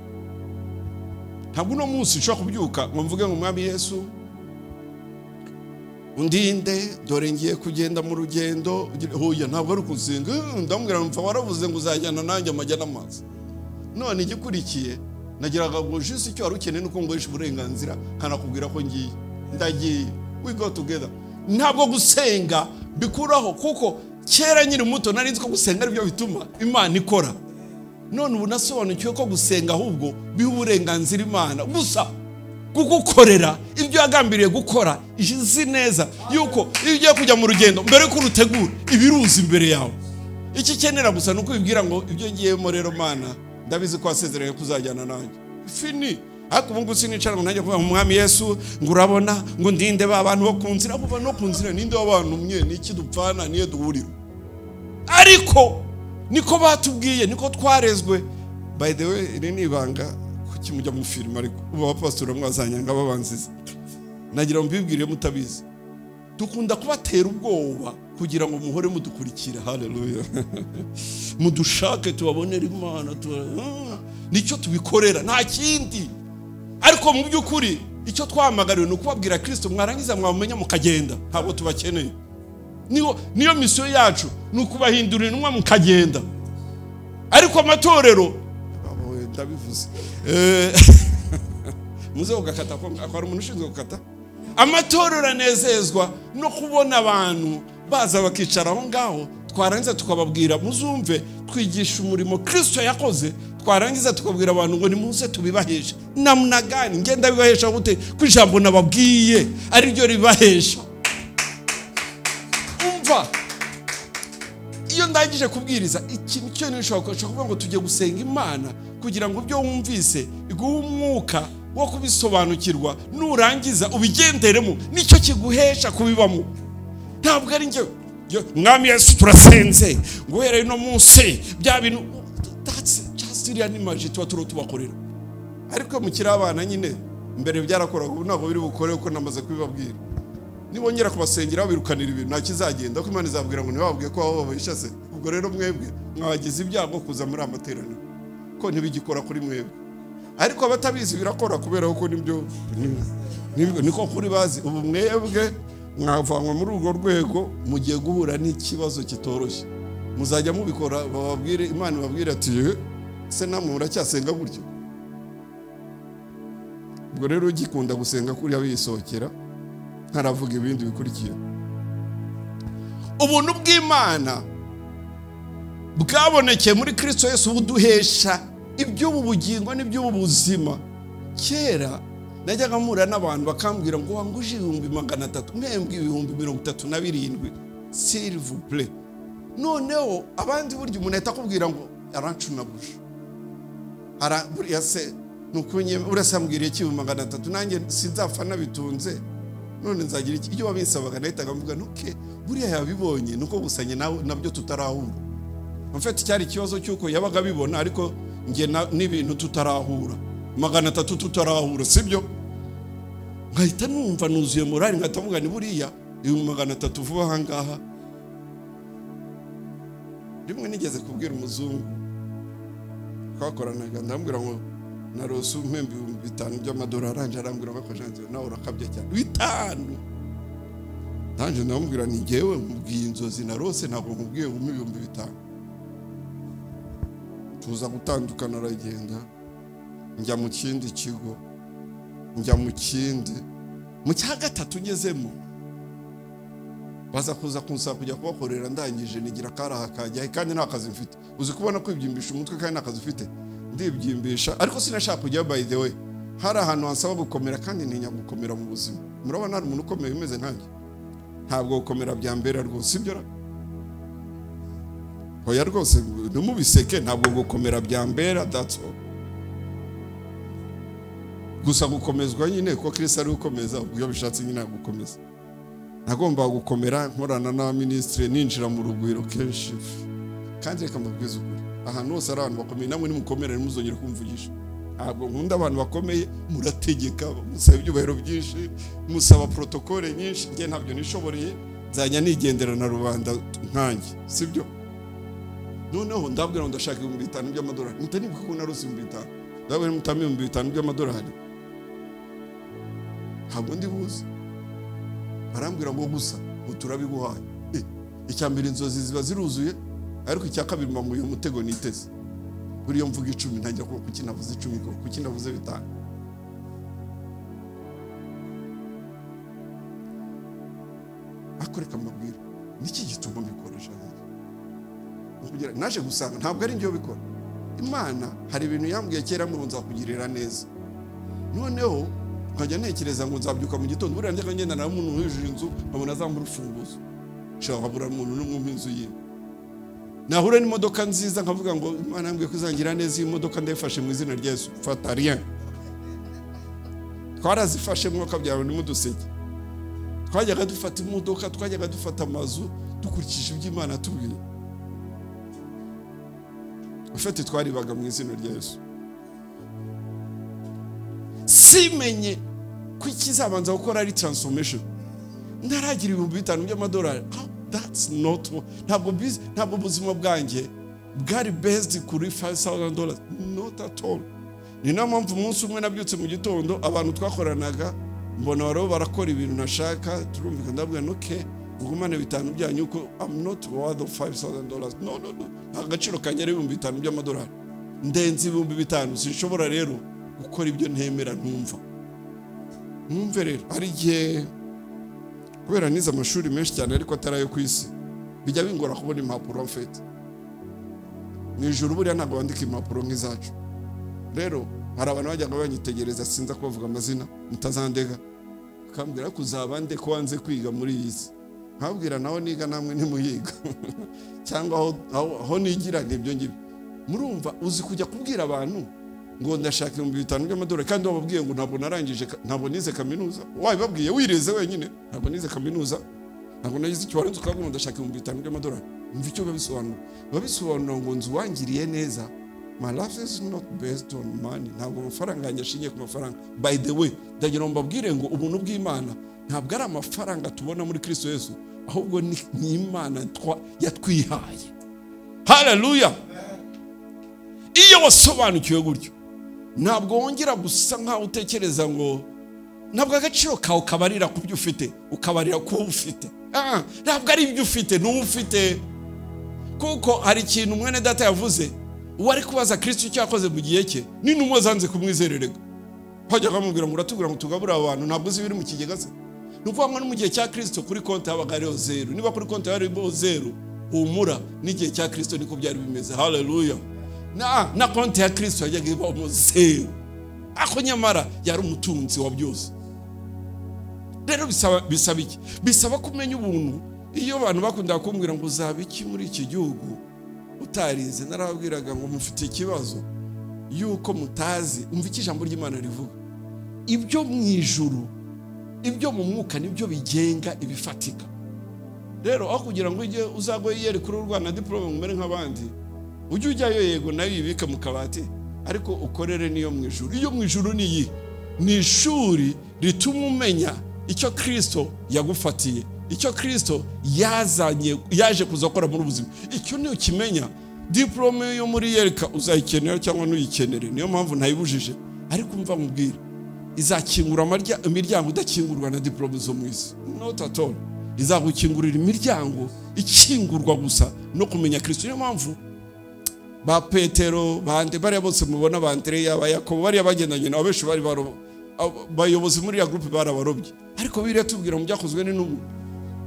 Ntabwo uno munsi nshobora kubyuka ngo mvuge ngo Mwami Yesu undinde, dore ngiye kugenda mu rugendo. Hoya, ntabwo ari ukusenga. Ndamubwira mfa waravuze ngo uzajyana nanjye amajya n'amazi. None igikurikiye nagiraga ngo juste icyo wari ukeneye nuko ngoresha uburenganzira nkanakubwira ko ngiye, ndagiye, we go together. Ntabwo gusenga bikuraho, kuko kera nyiri muto nari nzi ko gusenga ari byo bituma Imana ikora. None ubu nasobanukiwe ko gusenga ahubwo biha uburenganzira Imana gusa kugukorera ibyo yagambiriye gukora. Izi neza yuko iyo ugiye kujya mu rugendo mbere yuko urutegura ibiruzi imbere yawe. Icyo ikenera gusa nuko ubibwira ngo ibyo ngiyemo rero Mana ndabizi ko wasezeranye kuzajyana nanjye. Fini. Ariko ubu ngubu sinicara ngo nanjye kuvuga Umwami Yesu ngo urabona ngo ndinde ba bantu bo ku nzira, kuva no ku nzira ninde wabantumye, niki dupfana, niye duhurira. Ariko niko batubwiye, niko twarezwe. By the way, iri ni ibanga kuki mujya mu filime, ariko ubu abapasitori mwazanyanga babanziza. Nagira ngo mbibwire mutabizi. Dukunda kubatera ubwoba kugira ngo muhore mudukurikira. Haleluya. Mudushake tubabonere Imana, nicyo tubikorera, nta kindi. Ariko mu by'ukuri icyo twamagariwe ni ukubabwira Kristo, mwarangiza mwamenya mukagenda. Ntabwo tubakeneye. Niyo misiyo yacu, ni ukubahindura intumwa mukagenda. Ariko amatorero ndabivuze, muze ugakata ko ari umuntu ushinzwe gukata. Amatorero anezezwa no kubona abantu baza bakicara aho ngaho, twarangiza tukababwira muzumve twigisha umurimo Kristo yakoze, twarangiza tukabwira abantu ngo nimuze tubibaheshe. Namna gani ngenda bibahesha gute ko ijambo nababwiye ari ryo ribahesha? Umva, iyo ndangije kubwiriza ikintu cyo nishobora kuvuga ngo tujye gusenga Imana kugira ngo ibyo wumvise iguhe umwuka wo kubisobanukirwa, nurangiza ubigenderemo, nicyo kiguhesha kubibamo. Ntabwo ari njye Mwami Yesu turasenze guhera ino munsi bya bintu, that's just iriya ni maji tuba turo tubakorera. Ariko mukiri abana nyine mbere byarakoraga, ubu ntabwo biri bukore kuko namaze kubibabwira. Nibongera kubasengera babirukanira ibintu nta kizagenda, ko Imana izabwira ngo ntibababwiye ko baba babisha se. Ubwo rero mwebwe mwabagize ibyago kuza muri amateraniro ko ntibigikora kuri mwebwe. Ariko abatabizi birakora kubera ko nibyo niko kuri bazi. Ubu mwebwe mwavanwa muri urwo rwego mugiye guhura n'ikibazo kitoroshye. Muzajya mubikora bababwire, Imana ibabwire ati se namwe muracyasenga gutyo. Ubwo rero ugikunda gusenga kuriya bisohokera, ntaravuga ibindi bikurikiye. Ubuntu bw'Imana bwabonekeye muri Kristo Yesu buduhesha iby'ubu bugingo n'iby'ubu buzima. Kera najyaga mpura n'abantu bakambwira ngo wanguje 300,000, mpembwe 37,000, s'il vous plaît. Noneho abandi burya umuntu ahita akubwira ngo arancunaguje, buriya se nukunye urasambwiriye ki 300,000, nanjye sinzapfa nabitunze, none nzagira iki? Iyo babinsabaga nahitaga mvuga ntuke buriya yabibonye nuko gusanye nabyo tutarahura. En fait cyari ikibazo cy'uko yabaga abibona ariko nge n'ibintu tutarahura, 300 tutarahura, sibyo? Nkahita numva nuzuye morali, nkahita mvuga ni buriya 300 vuba aha ngaha. Rimwe nigeze kubwira umuzungu twakoranaga, ndamubwira ngo narose impembe 5,000 by'amadolari, aranje arambwira ngo akojanze nawe urakabye cyane 5. Ndanje ndamubwira ni ngewe nkubwiye inzozi narose, ntabwo nkubwiye ngo 5,000. Tuza gutandukana, aragenda, njya mu kindi kigo, njya mu kindi, mu cya gatatu ngezemo baza kuza kunsaba kujya kubakorera. Ndangije nigira karaha kajya, kandi nta kazi mfite. Uzi kubona kwibyimbisha umutwe kandi nta kazi ufite, ndibyimbisha. Ariko sinashaka kujya, by the way hari ahantu hansaba gukomera kandi ntinya gukomera mu buzima. Murabona hari umuntu ukomeye umeze nkanjye, Ntabwo gukomera byambera rwose, sibyo? Oya rwose ntimubiseke, ntabwo gukomera byambera, that's all. Gusa gukomezwa nyine ko Kristo ari ukomeza, ubwo iyo bishatse nyine gukomeza. Nagomba gukomera nkorana na ministre, ninjira mu rugwiro kenshi. Kandi reka mbabwize ukuri, ahantu hose ari abantu bakomeye, namwe nimukomera ntimuzongere kumvugisha. Ntabwo nkunda abantu bakomeye, murategeka, musaba ibyubahiro byinshi, musaba protokole nyinshi, njye ntabyo nishoboreye, nzajya nigendera na rubanda nkanjye, sibyo? Noneho ndabwira ngo ndashaka 5,000 by'amadolari. Mutanibuka ko narose 5,000. Ndabwira mutami 5,000 by'amadolari. Ntabwo ndi buze. Barambwira ngo gusa ngo turabiguhaye. Icya mbere inzozi ziba ziruzuye, ariko icya kabiri mba ngo uyu mutego niteze. Buri yo mvuga 10 ntangira kuba kuki navuze 10 ko kuki navuze 5. Akoreka mbabwira niki gituma mbikoresha? Kugira naje gusanga ntabwo ari njye ubikora. Imana hari ibintu yambwiye kera ngo nzakugirira neza. Noneho nkajya ntekereza ngo nzabyuka mu gitondo, buriya njya ngenda na umuntu hejuru inzu nkabona azamura urufunguzo. Nshaka kabura umuntu n'umwe inzu yiwe. Nahura n'imodoka nziza nkavuga ngo Imana yambwiye ko izangira neza iyi modoka, ndayifashe mu izina rya Yesu. Fata rien. Twarazifashe mwaka byawe n'umuduseke. Twajyaga dufata imodoka, twajyaga dufata amazu dukurikije ibyo Imana tubwiye. Ufite twaribaga mu izina rya Yesu. Simenye ko ikizabanza gukora ari transformation. Ndaragira 5,000 by'amadolari. That's not, ntabwo busy, ntabwo ubuzima bwanjye bwari based kuri $5,000, not at all. Ni nayo mpamvu umunsi umwe nabyutse mu gitondo, abantu twakoranaga mbona baro barakora ibintu nashaka, turumvika, ndabwira okay, ugumane 5 byanyu ko I'm not worth of $5,000. No, no, no. Agaciro kanjye ari 5,000 by'amadolari. Ndenze 5,000, sinshobora rero gukora ibyo ntemera ntumva. Mwumve rero, ari gihe kubera nize amashuri menshi cyane ariko atarayo ku isi, bijya bingora kubona impapuro mfite. Mu ijuru buriya ntabwo bandika impapuro nk'izacu. Rero hari abantu bajyaga banyitegereza, sinza kubavuga amazina mutazandega, bakambwira ko uzabande ko wanze kwiga muri iyi si. Nkabwira naho niga namwe ntimuyiga cyangwa aho nigira n'ibyo ngibyo. Murumva uzi kujya kubwira abantu ngo ndashaka 5,000 by'amadolari kandi wababwiye ngo ntabwo narangije, ntabwo nize kaminuza. Wabibabwiye wireze wenyine, ntabwo nize kaminuza, ntabwo nagize icyo warenze ukavuga ngo ndashaka 5,000 by'amadolari. Umva icyo babisobanura. Babisobanura ngo nzu wangiriye neza. My life is not based on money. Ntabwo amafaranga yanjye ashingiye ku mafaranga. By the way, ndagira ngo mbabwire ngo ubuntu bw'Imana ntabwo ari amafaranga tubona muri Kristo Yesu, ahubwo ni Imana yatwihaye. Hallelujah. Iyo wasobanukiwe gutyo, ntabwo wongera gusa nkaho utekereza ngo ntabwo agaciro kawe kabarira ku byo ufite, ukabarira ku ufite. Ntabwo ari ibyo ufite, n'uwo ufite. Kuko hari ikintu mwene data yavuze, uwari kubaza Kristo icyo yakoze mu gihe cye, n'intumwa zanze kumwizererega. Hajyaga bamubwira ngo uratubwira ngo tugabure abantu, ntabwo uzi ibiri mu kigega se. Ni ukuvuga ngo no mu gihe cya Kristo kuri konti habaga hariho zeru. Niba kuri konti hariho zeru, humura, n'igihe cya Kristo niko byari bimeze. Hallelujah. Na konti ya Kristo yajyaga ibamo zeru. Ako nyamara yari umutunzi wa byose. Rero bisaba iki? Bisaba kumenya ubuntu. Iyo abantu bakunda kumbwira ngo uzaba iki muri iki gihugu utarize, narababwiraga ngo mufite ikibazo yuko mutazi. Umva iki ijambo ry'Imana rivuga. Ibyo mu ijuru, ibyo mu mwuka nibyo bigenga ibifatika. Rero aho kugira ngo ujye uzagwe yeri kuri urwana diplome ngo umere nk'abandi, ujye ujyayo yego nayo ibika mu kabati, ariko ukorere niyo mu ijuru. Iyo mu ijuru ni iyi, ni ishuri rituma umenya icyo Kristo yagufatiye, icyo Kristo yazanye, yaje kuzakora muri ubuzima. Icyo ni ukimenya, diplome yo muri yereka uzayikenera cyangwa ntuyikenere. Niyo mpamvu ntayibujije, ariko umva nkubwira, izakingura imiryango idakingurwa na diplome zo mu isi. Not at all. Izagukingurira imiryango ikingurwa gusa no kumenya Kristo. Niyo mpamvu ba Petero, bande bariya bose mubona, ba Andreya, ba Yakobo, bariya bagendanye nabo benshi bari bayobozi muri ya groupe barabarobye. Ariko biriya tubwira mu byakozwe n'intumwa,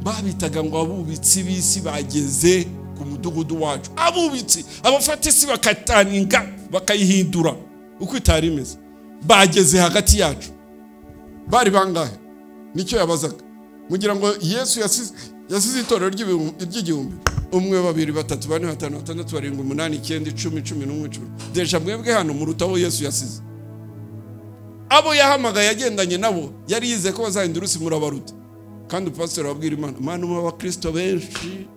babitaga ngo abubitsi b'isi bageze ku mudugudu wacu. Abubitsi, abafata isi bakataninga bakayihindura uko itari imeze, bageze hagati yacu. Bari bangahe? Nicyo yabazaga. Mugira ngo Yesu yasize itorero ry'igihumbi, 1 2 3 4 5 6 7 8 9 10 11 10. Deja mwebwe hano muruta abo Yesu yasize. Abo yahamagaye yagendanye nabo yari yize ko bazahindura usi murabaruta. Kandi pastor ababwira Imana, Imana mu abakristo benshi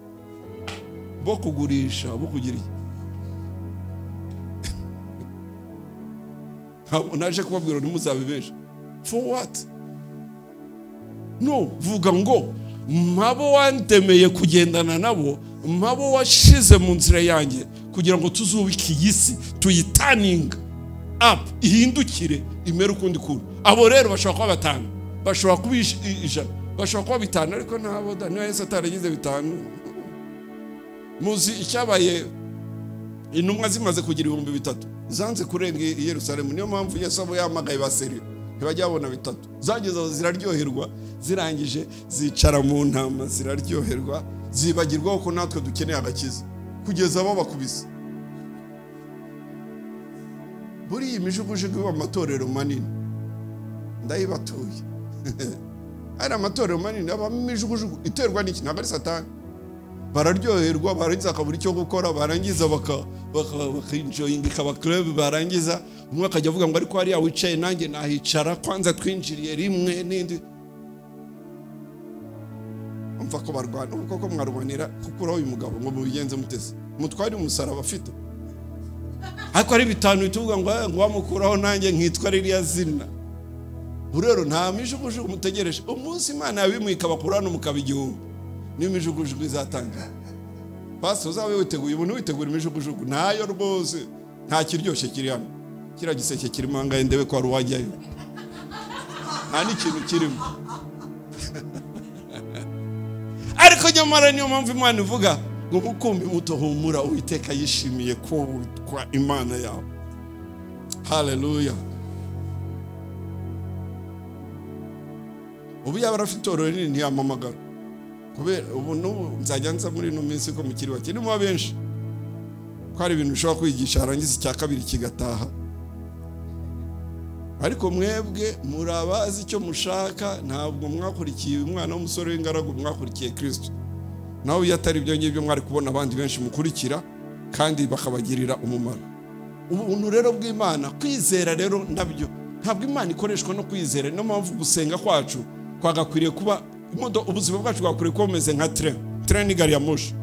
bo kugurisha, bo kugira iki. Ntabwo naje kubabwira ntimuzabe benshi. For what? No, vuga ngo mpabo wandemeye kugendana nabo, mpabo washize mu nzira yanjye kugira ngo tuzubike iyi si, tuyitaninga up, ihindukire imere ukundi kuntu. Abo rero bashobora kuba 5, bashobora kuba 100, bashobora kuba 5, ariko ntabo da niba Yesu ataragize 5. Muzi icyabaye intumwa zimaze kugira 3000 zanze kurenga i Yerusalemu. Niyo mpamvu Yesu abo yamagaye baseri ntibajya babona 3. Zageze ziraryoherwa, zirangije zicara mu ntama ziraryoherwa, zibagirwa ko natwe dukeneye agakiza kugeza abo bakubise. Buri iyi mijugujugu y'amatorero manini ndayibatuye. Ari amatorero manini abamo imijugujugu iterwa n'iki? Ntabwo ari Satani. Bararyoherwa, barangiza akabura icyo gukora, barangiza bakinjoyinga ikaba club, barangiza umwe akajya avuga ngo ariko hariya wicaye nanjye nahicara, kwanza twinjiriye rimwe n'indi. Umva ko barwana, ubu koko mwarwanira kukuraho uyu mugabo ngo mubigenze mutese, mutware umusaraba afite. Ariko ari 5 bituvuga ngo wamukuraho nanjye nkitwa ririya zina. Rero nta mijugujugu mutegereje. Umunsi Imana yabimuye ikabakura hano mukaba 1000, niyo mijugujugu izatangira. Pastor uzabe witeguye, umuntu witegura imijugujugu ntayo rwose, nta kiryoshye kiri hano. Kira giseke kirimo angahe ndebe ko wajyayo. Nta n'ikintu kirimo. Ariko nyamara niyo mpamvu Imana ivuga ngo mukumbi muto humura, Uwiteka yishimiye ko witwa Imana yawe. Haleluya. Ubu yaba afite itorero rinini ntiyamamagara. Kubera ubu n'ubu nzajya nza muri ino minsi ko mukiri bake ni benshi, ko hari ibintu ushobora kwigisha harangiza icya kabiri kigataha. Ariko mwebwe murabazi icyo mushaka, ntabwo mwakurikiye umwana w'umusore w'ingaragu, mwakurikiye Kristo. Nawe iyo atari ibyo ngibyo mwari kubona abandi benshi mukurikira kandi bakabagirira umumaro. Ubuntu rero bw'Imana, kwizera rero nabyo, ntabwo Imana ikoreshwa no kwizera. Niyo mpamvu gusenga kwacu kwagakwiriye kuba, ubuzima bwacu bwakwiriye kuba bumeze nka train. Train ni gari ya moshi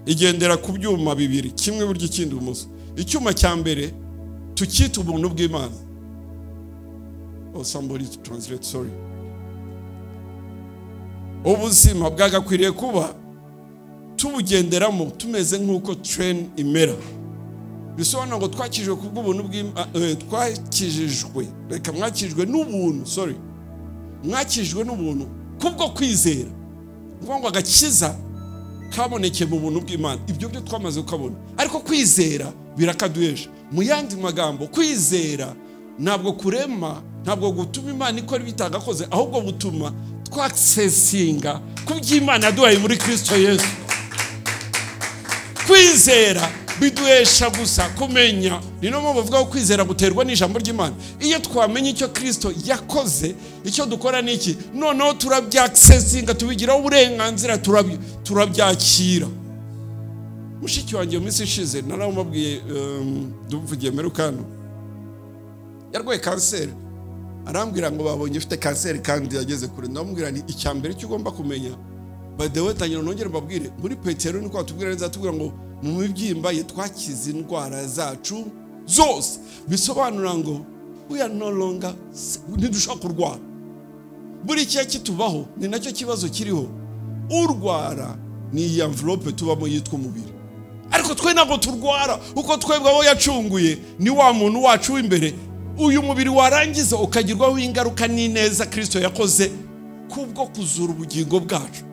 igendera ku byuma bibiri, kimwe buryo ikindi ibumoso. Icyuma cya mbere tukita ubuntu bw'Imana. Oh, somebody to translate, sorry. Ubuzima bwagakwiriye kuba tubugenderamo tumeze nk'uko train imera. Bisobanura ngo twakijijwe kubw'ubuntu bw'Imana, twakijijwe, reka mwakijijwe n'ubuntu, sorry. Mwakijijwe n'ubuntu kubwo kwizera. Ngo ngo agakiza kaboneke mu buntu bw'Imana. Ibyo byo twamaze kukabona. Ariko kwizera birakaduhesha. Mu yandi magambo, kwizera ntabwo kurema, ntabwo gutuma Imana ikora ibitagakoze, ahubwo gutuma twakisesinga kuby'Imana yaduhaye muri Kristo Yesu. Kwizera biduhesha gusa kumenya. Ni no mpamvu bavuga ko kwizera guterwa n'ijambo ry'Imana. Iyo twamenye icyo Kristo yakoze, icyo dukora ni iki? Noneho turabyakisesinga, tubigiraho uburenganzira, turabyakira. Mushiki wanjye mu minsi ishize naramubwiye, duvugiye merukano, yarwaye kanseri. Arambwira ngo babonye ifite kanseri kandi yageze kure. Ndamubwira nti icya mbere cyo ugomba kumenya, by the way tangira nongere mbabwire, muri Petero niko atubwira neza, atubwira ngo mu mibyimba ye twakize indwara zacu zose. Bisobanura ngo we are no longer, ntidushobora kurwara. Buri cya kitubaho ni nacyo kibazo kiriho. Urwara ni iyi envelope tubamo yitwa umubiri. Ariko twe ntabwo turwara, uko twebwe abo yacunguye ni wa muntu wacu w'imbere. Uyu mubiri warangiza ukagirwaho ingaruka n'ineza Kristo yakoze kubwo kuzura ubugingo bwacu.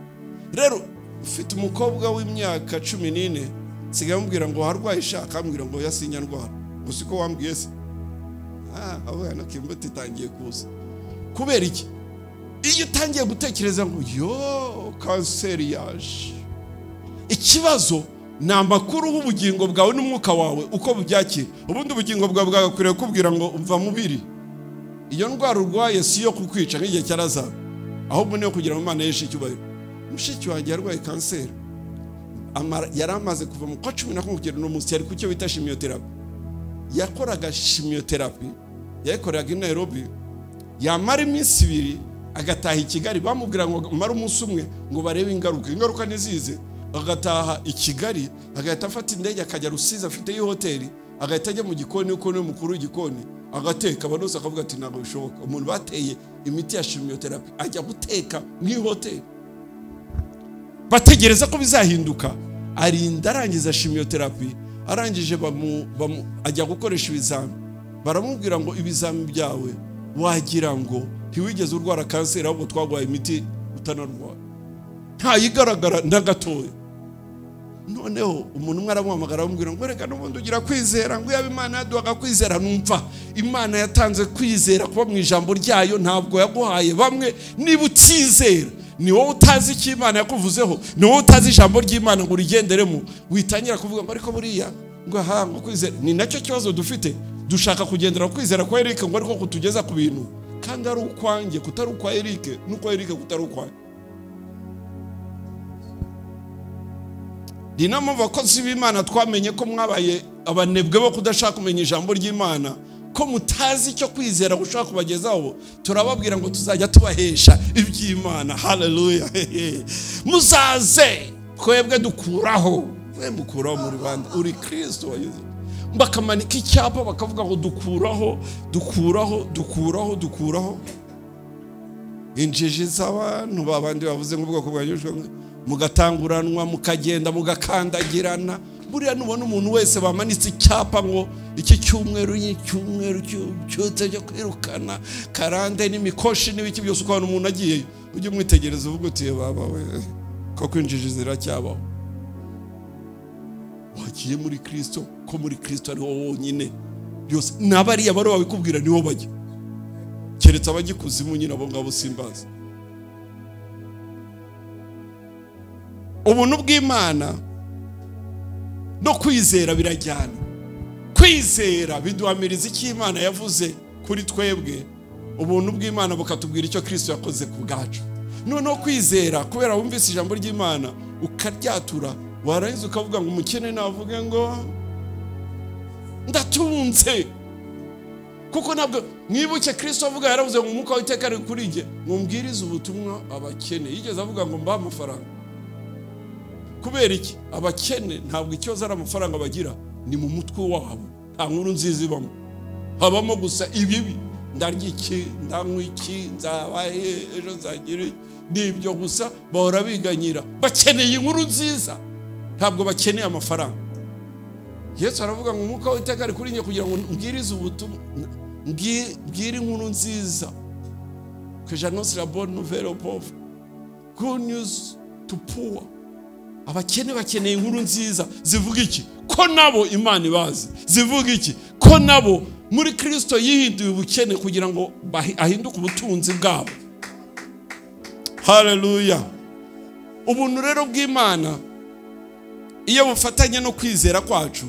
Rero ufite umukobwa w'imyaka 14, nsigaye mubwira ngo harwaye ishaka, ambwira ngo yasinya ndwara. Ngo siko wambwiye se? Abana kimbuto itangiye kuza. Kubera iki? Iyo utangiye gutekereza ngo yo kanseri yaje, ikibazo ni amakuru y'ubugingo bwawe n'umwuka wawe uko bubyakira. Ubundi ubugingo bwawe bwagakwiriye kubwira ngo umva mubiri, iyo ndwara urwaye si yo kukwica nk'igihe cya Lazaro. Ahubwo niyo kugira ngo Imana yeshe icyubahiro. Mushiki wanjye yarwaye kanseri, yari amaze kuva mu kwa 11 kugera uno munsi yari ku cyo bita chimiotherapy. Yakoraga chimiotherapy, yayikoreraga i Nairobi, yamara iminsi 2 agataha i Kigali. Bamubwira ngo mara umunsi umwe ngo barebe ingaruka, ingaruka ntizize. Agataha i Kigali, agahita afata indege akajya Rusizi, afite iyo hoteli, agahita ajya mu gikoni kuko niwe mukuru w'igikoni, agateka. Abantu bose akavuga ati ntabwo bishoboka, umuntu bateye imiti ya chimiotherapy ajya guteka mu hoteli. Bategereza ko bizahinduka, arinda arangiza chimiotherapy, arangije ajya gukoresha ibizami. Baramubwira ngo ibizami byawe wagira ngo ntiwigeze urwara kanseri, ahubwo twaguhaye imiti utanarwara, ntayigaragara na gatoya. Noneho umuntu umwe aramuhamagara aramubwira ngo reka n'ubundi ugira kwizera, ngo yaba Imana yaduhaga kwizera. Numva Imana yatanze kwizera kuba mu ijambo ryayo, ntabwo yaguhaye bamwe. Niba utizera, ni wowe utazi icyo Imana yakuvuzeho, ni wowe utazi ijambo ry'Imana ngo urigenderemo, witangira kuvuga ngo ariko buriya ngo aha ngo kwizera. Ni nacyo kibazo dufite, dushaka kugendera kwizera kwa Eric ngo ariko kutugeza ku bintu, kandi ari ukwanjye kutari ukwa Eric, n'ukwa Eric kutari ukwanjye. Ni na mpamvu abakozi b'Imana twamenye ko mwabaye abanebwe bo kudashaka kumenya ijambo ry'Imana, ko mutazi icyo kwizera gushaka kubagezaho. Turababwira ngo tuzajya tubahesha iby'Imana. Haleluya. Muzaze twebwe dukuraho, we mukuraho muri bande, uri Kristo wanyuze. Bakamanika icyapa bakavuga ngo dukuraho, dukuraho, dukuraho, dukuraho. Injiji z'abantu babandi bavuze ngo ubwoko bwanyujwe, mugatanguranwa, mukagenda, mugakandagirana. Buriya nubona umuntu wese bamanitse icyapa ngo iki cyumweru cyumweru cyose cyo kwirukana karande n'imikoshi n'ibiki byose, ukabona umuntu agiye, ujye umwitegereza uvuga uti baba we, koko injiji ziracyabaho. Wagiye muri Kristo, ko muri Kristo ariho wonyine byose. N'abariya bari babikubwira niho bajya, keretse abagikuzimu nyine abo ngabo simbazi. Ubuntu bw'Imana no kwizera birajyana. Kwizera biduhamiriza icyo Imana yavuze kuri twebwe, ubuntu bw'Imana bukatubwira icyo Kristo yakoze ku bwacu. Noneho kwizera, kubera wumvise ijambo ry'Imana ukaryatura, warangiza ukavuga ngo umukene navuge ngo ndatunze. Kuko ntabwo mwibuke Kristo avuga, yaravuze ngo umwuka w'Uwiteka ari kuri njye ngo mbwirize ubutumwa abakene. Yigeze avuga ngo mbahe amafaranga? Kubera iki? Abakene ntabwo ikibazo ari amafaranga bagira, ni mu mutwe wabo nta nkuru nziza ibamo, habamo gusa ibibi. Ndarya iki, ndanywa iki, nzabahe ejo, nzagira n'ibyo gusa, bahora biganyira. Bakeneye inkuru nziza, ntabwo bakeneye amafaranga. Yesu aravuga ngo umwuka w'Uwiteka ari kuri njye kugira ngo mbwirize ubutumwa, mbwire inkuru nziza, que j'annonce la bonne nouvelle aux pauvres, good news to poor. Abakene bakeneye inkuru nziza zivuga iki? Ko nabo Imana ibazi. Zivuga iki? Ko nabo muri Kristo yihinduye ubukene kugira ngo ahinduke ubutunzi bwabo. Haleluya. Ubuntu rero bw'Imana iyo bufatanye no kwizera kwacu,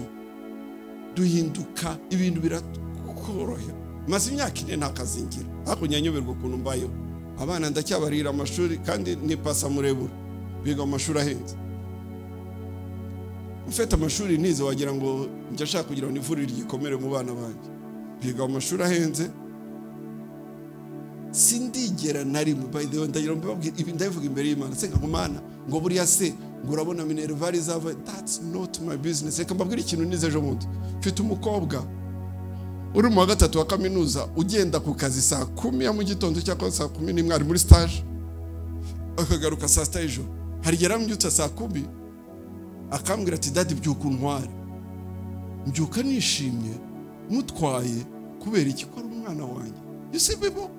duhinduka, ibintu birakorohera. Maze imyaka 4 nta kazingira, ariko nyanyoberwa ukuntu mbayeho. Abana ndacyabarira amashuri kandi ni pasa murebura, biga amashuri ahenze. Ufite amashuri nize wagira ngo njya ashaka kugira ngo nivurire igikomere mu bana banjye. Biga amashuri ahenze. Sindigera na rimwe, by the way, ndagira mbabwira ibi, ndabivuga imbere y'Imana, senga ngo Mana ngo buriya se ngo urabona minerval izava, that's not my business. Reka mbabwire ikintu nize ejo bundi. Mfite umukobwa uri mu wa 3 wa kaminuza, ugenda ku kazi saa 10 ya mu gitondo cyangwa saa 11, ari muri stage, akagaruka saa 6 y'ijoro. Hari igihe yarambyutse saa 10 akambwira ati dadi byuka untware. Mbyuka nishimye mutwaye, kubera iki? Ko ari umwana wanjye. You see people,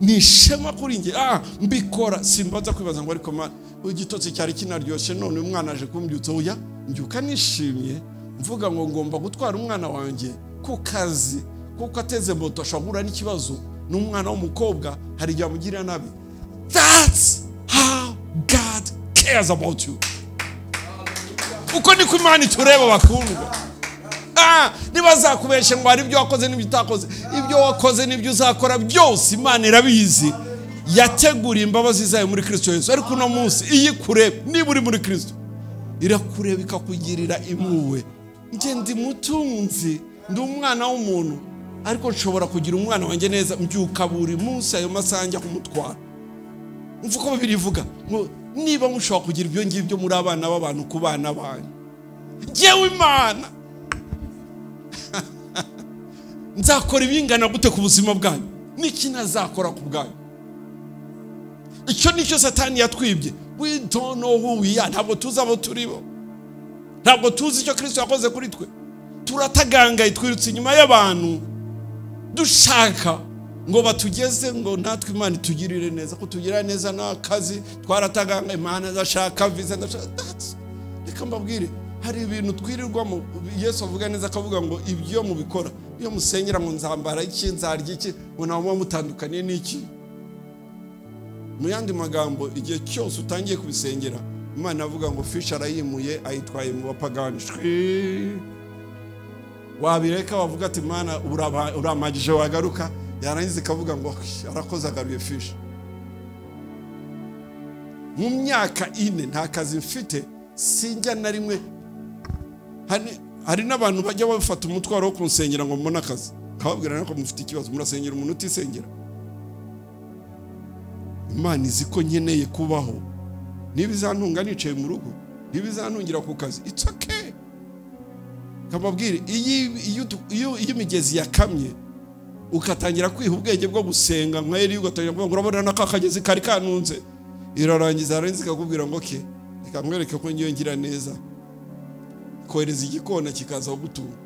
ni ishema kuri njye. Mbikora simbanza kwibaza ngo ariko igitotsi cyari kinaryoshye none umwana aje kumbyutsa. Oya, mbyuka nishimye mvuga ngo ngomba gutwara umwana wanjye ku kazi, kuko ateze moto ashobora guhura n'ikibazo n'umwana w'umukobwa, hari igihe amugirira nabi. That's how God cares about you. Uko niko Imana itureba bakundwa. Ntibazakubeshe ngo hari ibyo wakoze n'ibyo utakoze. Ibyo wakoze n'ibyo uzakora byose Imana irabizi. Yateguriye imbabazi zayo muri Kristo Yesu. Ariko uno munsi iyi kureba, niba uri muri Kristo, irakureba ikakugirira impuhwe. Njye ndi mutunzi, ndi umwana w'umuntu, ariko nshobora kugira umwana wanjye neza. Mbyuka buri munsi ayo masaha njya kumutwara. Umva uko Bibiliya ivuga ngo niba mushobora kugira ibyo ngibyo muri abana b'abantu ku bana banyu, njyewe Imana nzakora ibingana gute ku buzima bwanyu? Niki ntazakora ku bwanyu? Icyo nicyo Satani yatwibye. We don't know who we are. Ntabwo tuzi abo turi bo, ntabwo tuzi icyo Kristo yakoze kuri twe. Turatagangaye, twirutse inyuma y'abantu dushaka ngo batugeze, ngo natwe Imana itugirire neza, ko tugirira neza n'akazi. Twaratagangaye, Imana ndashaka visa, ndashaka. Reka mbabwire, hari ibintu twirirwamo. Yesu avuga neza akavuga ngo ibyo mubikora, iyo musengera ngo nzambara iki, nzarya iki, ngo ntabwo mutandukaniye n'iki. Mu yandi magambo, igihe cyose utangiye kubisengera, Imana avuga ngo fishi arayimuye ayitwaye mu bapagani. Wabireka wavuga ati Imana uramagije, wagaruka yarangiza ikavuga ngo arakoze agaruye fishi. Mu myaka 4 nta kazi mfite, sinjya na rimwe. Hari n'abantu bajya bafata umutwaro wo kunsengera ngo mbone akazi, kababwira nako mufite ikibazo, murasengera umuntu utisengera. Imana izi ko nkeneye kubaho. Niba izantunga nicaye mu rugo, niba izantungira ku kazi, it's okay. Kababwire, iyo imigezi yakamye ukatangira kwiha ubwenge bwo gusenga nka Eliya, ugatangira kuvuga ngo urabona naka kagezi kari kanunze, irarangiza arangiza ikakubwira ngo okay, reka nkwereke ko ngiye ngira neza, kohereza igikona kikaza kugutunga.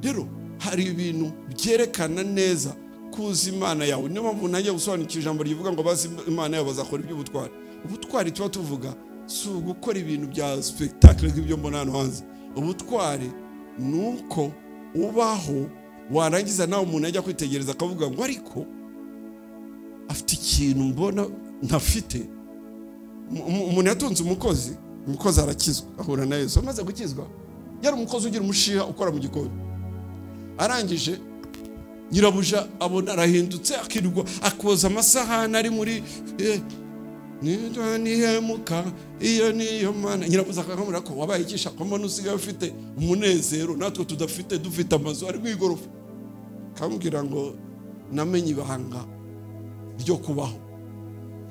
Rero hari ibintu byerekana neza kuzi Imana yawe. Niyo mpamvu ntangiye gusobanukira ijambo rivuga ngo bazi Imana yawe bazakora iby'ubutwari. Ubutwari tuba tuvuga si ugukora ibintu bya spectacle nk'ibyo mbona hano hanze. Ubutwari nuko ubaho, warangiza nawe umuntu ajya kwitegereza akavuga ngo ariko afite ikintu mbona ntafite. Umuntu yatunze umukozi, umukozi arakizwa, ahura na Yesu. Amaze gukizwa, yari umukozi ugira umushiha ukora mu gikoni. Arangije nyirabuja abona arahindutse, akirirwa akoza amasahani ari muri nihemuka, iyo niyo Mana. Nyirabuja akamubwira ko wabaye ikisha ko mbona usigaye ufite umunezero natwe tudafite, dufite amazu ari mu igorofa. Akamubwira ngo namenye ibanga ryo kubaho.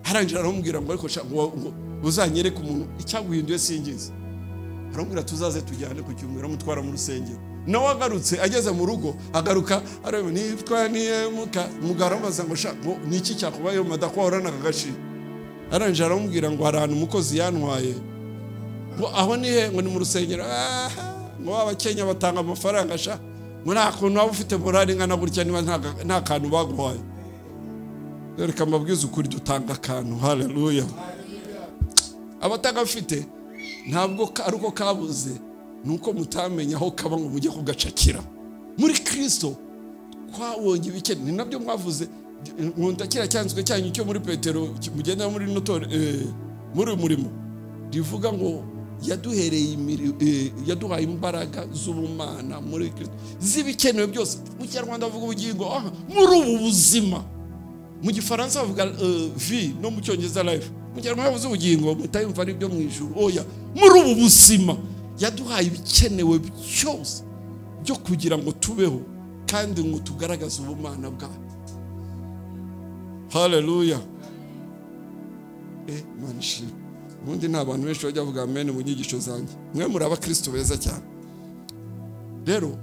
Arangije aramubwira ngo ariko ngo uzanyereke umuntu icyaguhinduye singize. Aramubwira tuzaze tujyane ku cyumweru, amutwara mu rusengero. Nawe agarutse ageze mu rugo, agaruka areba nitwa nihemuka. Umugabo aramubaza ngo sha ngo niki cyakubayeho madakwa horana kagashi. Arangije aramubwira ngo hari ahantu umukozi yantwaye, ngo aho nihe? Ngo ni mu rusengero. Ngo abakenya batanga amafaranga sha, ngo nta kuntu waba ufite morale ingana gutya niba nta kantu baguhaye. Reka mbabwize ukuri, dutanga akantu. Haleluya. Abatagafite ntabwo ari uko kabuze, nuko mutamenya aho kaba ngo mujye kugacakira. Muri Kristo twabonye ibikene. Ni nabyo mwavuze, nkunda kira cyanzwe cyanyu cyo muri Petero mugenda muri notore muri murimo rivuga ngo yaduhereye yaduhaye imbaraga z'ubumana muri Kristo zibikenewe byose. Mu Kinyarwanda bavuga ubugingo, muri ubu buzima. Mu Gifaransa bavuga vie, no mu Cyongereza life. Mu Kinyarwanda bavuze ubugingo, mutayumva ari byo mu ijuru. Oya, muri ubu buzima yaduhaye ibikenewe byose byo kugira ngo tubeho kandi ngo tugaragaze ubumana bwayo. Haleluya. Imana ishimwe. Ubundi nta bantu benshi bajya bavuga amen mu nyigisho zanjye. Mwe muri abakristo beza cyane. Rero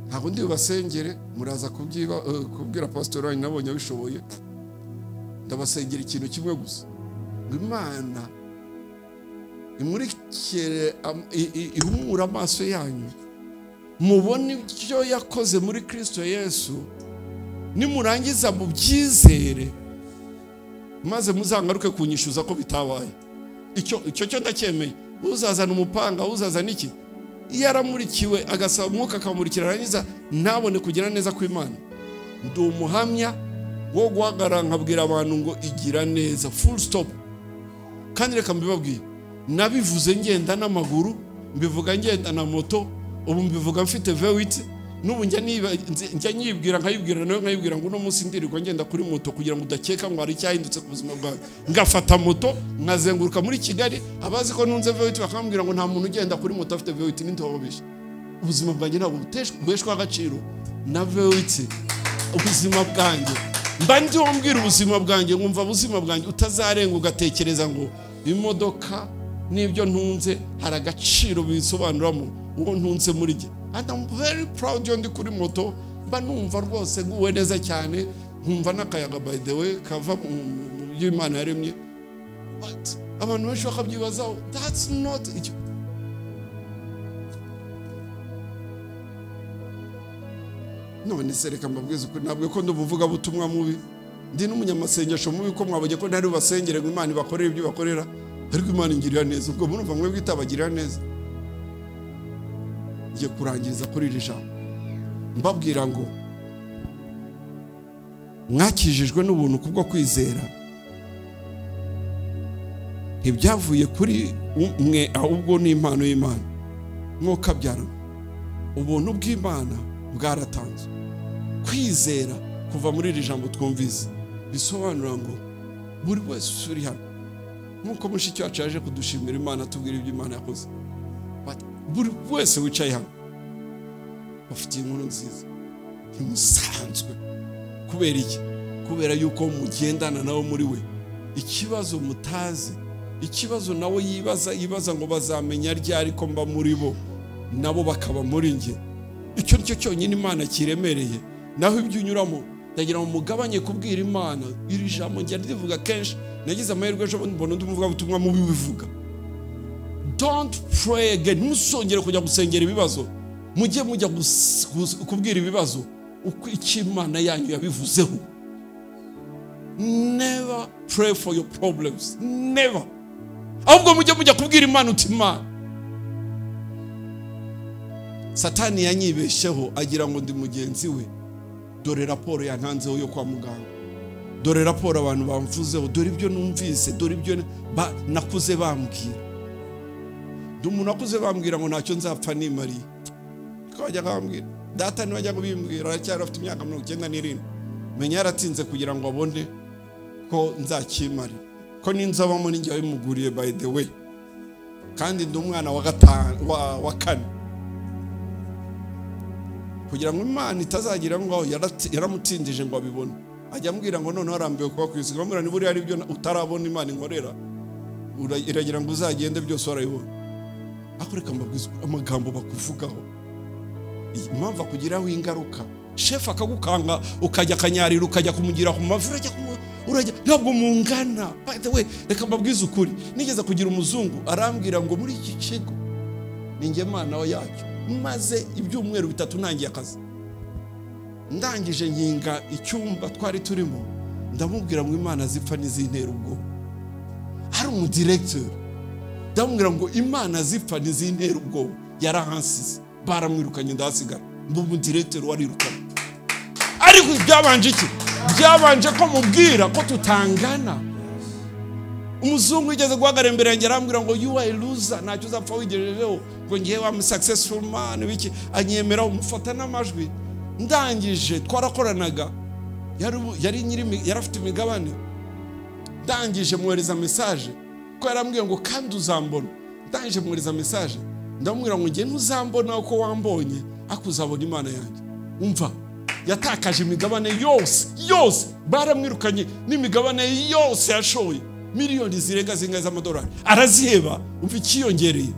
ntabwo ndi bubasengere, muraza kubwira pastor wanyu nabonye abishoboye. Ndabasengera ikintu kimwe gusa, ngo Imana imurikire, ihumure amaso yanyu, mubone ibyo yakoze muri Kristo Yesu, nimurangiza mubyizere, maze muzangaruke kunyishyuza ko bitabaye. Icyo cyo ndacyemeye. Uzazana umupanga, uzazana iki, iyo aramurikiwe agasaba umwuka akamurikira, arangiza ntabone kugira neza kw'Imana. Ndi umuhamya wo guhagarara nkabwira abantu ngo igira neza, full stop. Kandi reka mbibabwire, nabivuze ngenda n'amaguru, mbivuga ngenda na moto, ubu mbivuga mfite V8, N'ubu njya nyibwira nkayibwira nawe nkayibwira ngo uno munsi ndirirwa ngenda kuri moto kugira ngo udakeka ngo hari icyahindutse ku buzima bwawe. Ngafata moto nkazenguruka muri Kigali, abazi ko ntunze V8 bakambwira ngo nta muntu ugenda kuri moto afite V8 n'intobabisha. Ubuzima bwanjye ntabwo buteshwa agaciro na V8. Ubuzima bwanjye mba ndiho mbwira ubuzima bwanjye, nkumva ubuzima bwanjye utazarenga ugatekereza ngo imodoka n'ibyo ntunze hari agaciro bisobanuramo uwo ntunze muri jye. And I'm very proud yo ndi kuri moto, mba numva rwose nguwe neza cyane, nkumva n'akayaga by the way kava mu byo Imana yaremye. But abantu benshi bakabyibazaho, that's not it. None se reka mbabwize ukuri, ntabwo ko ndubuvuga butumwa mubi, ndi n'umunyamasengesho mubi, ko mwabonye ko ntari bubasengere ngo Imana ibakorere ibyo bakorera, ariko Imana ingirira neza. Ubwo murumva mwebwe itabagirira neza. Ngiye kurangiriza kuri iri jambo mbabwira ngo mwakijijwe n'ubuntu kubwo kwizera, ntibyavuye kuri mwe ahubwo ni impano y'Imana. Mwuka byara ubuntu bw'Imana bwaratanzwe. Kwizera kuva muri iri jambo twumvise bisobanura ngo buri wese uri hano, nk'uko mushiki wacu yaje kudushimira Imana atubwira ibyo Imana yakoze, buri wese wicaye hano bafitiye inkuru nziza, ntimusanzwe. Kubera iki? Kubera yuko mugendana nawe muri we. Ikibazo mutazi, ikibazo nawe yibaza ngo bazamenya ryari ko mba muri bo, nabo bakaba muri njye. Icyo nicyo cyonyine Imana kiremereye. Naho ibyo unyuramo, ndagira ngo mugabanye kubwira Imana. Iri jambo njya ndivuga kenshi, nagize amahirwe ejo mbona undi muvugabutumwa mubi bivuga. Don't pray again. Ntusongere kujya gusengera ibibazo, mujye mujya kubwira ibibazo uko icyo Imana yanyu yabivuzeho. Never pray for your problems, never. Ahubwo mujye mujya kubwira Imana uti Imana, Satani yanyibesheho agira ngo ndi mugenzi we, dore raporo yantanzeho yo kwa muganga, dore raporo abantu bamvuzeho, dore ibyo numvise, dore ibyo nakuze bambwira. Ndi umuntu akuze bambwira ngo ntacyo nzapfa nimariye. Ko bajya bambwira, data ntibajya kubimbwira, aracyari afite imyaka 97. Menya yaratinze kugira ngo abone ko nzakimarira, ko ninzabamo ninjye wabimuguriye by the way. Kandi ndi umwana wa gatanu wa kane. Kugira ngo Imana itazagira ngo yaramutindije ngo abibone, ajya ambwira ngo noneho arambiwe kuba ku isi. Ngamubwira ni buriya ari byo utarabona Imana inkorera, iragira ngo uzagende byose warabibona. Ariko reka mbabwize amagambo bakuvugaho, impamvu akugiraho ingaruka. Chef akagukanga ukajya akanyarira, ukajya kumugira ku mavi, urajya ntabwo mungana. By the way, reka mbabwize ukuri, nigeze kugira umuzungu arambwira ngo muri iki kigo ninjye Mana yacyo. Maze ibyumweru bitatu ntangiye akazi, ndangije nkinga icyumba twari turimo, ndamubwira ngo Imana zipfa n'izintera ubwoba. Hari umudirecteur, ndamubwira ngo Imana zipfa n'izintera ubwoba. Yarahansize, baramwirukanye ndahasigara, mba umudirecteur warirukanye. Ariko byabanje iki? Byabanje ko mubwira ko tutangana. Umuzungu yigeze guhagarara imbere yanjye arambwira ngo you are a loser, ntacyo uzapfa wigejejeho, ngo ngewe am successful man biki, anyemera umufata n'amajwi. Ndangije twarakoranaga, yari nyiri, yarafite imigabane. Ndangije mwohereza message ko yarambwiye ngo kandi uzambona. Ndangije mwohereza message ndamubwira ngo nge ntuzambona uko wambonye, ariko uzabona Imana yanjye. Umva, yatakaje imigabane yose yose, baramwirukanye n'imigabane yose yashoye, miliyoni zirenga zingahe z'amadolari araziheba. Umva ikiyongereye,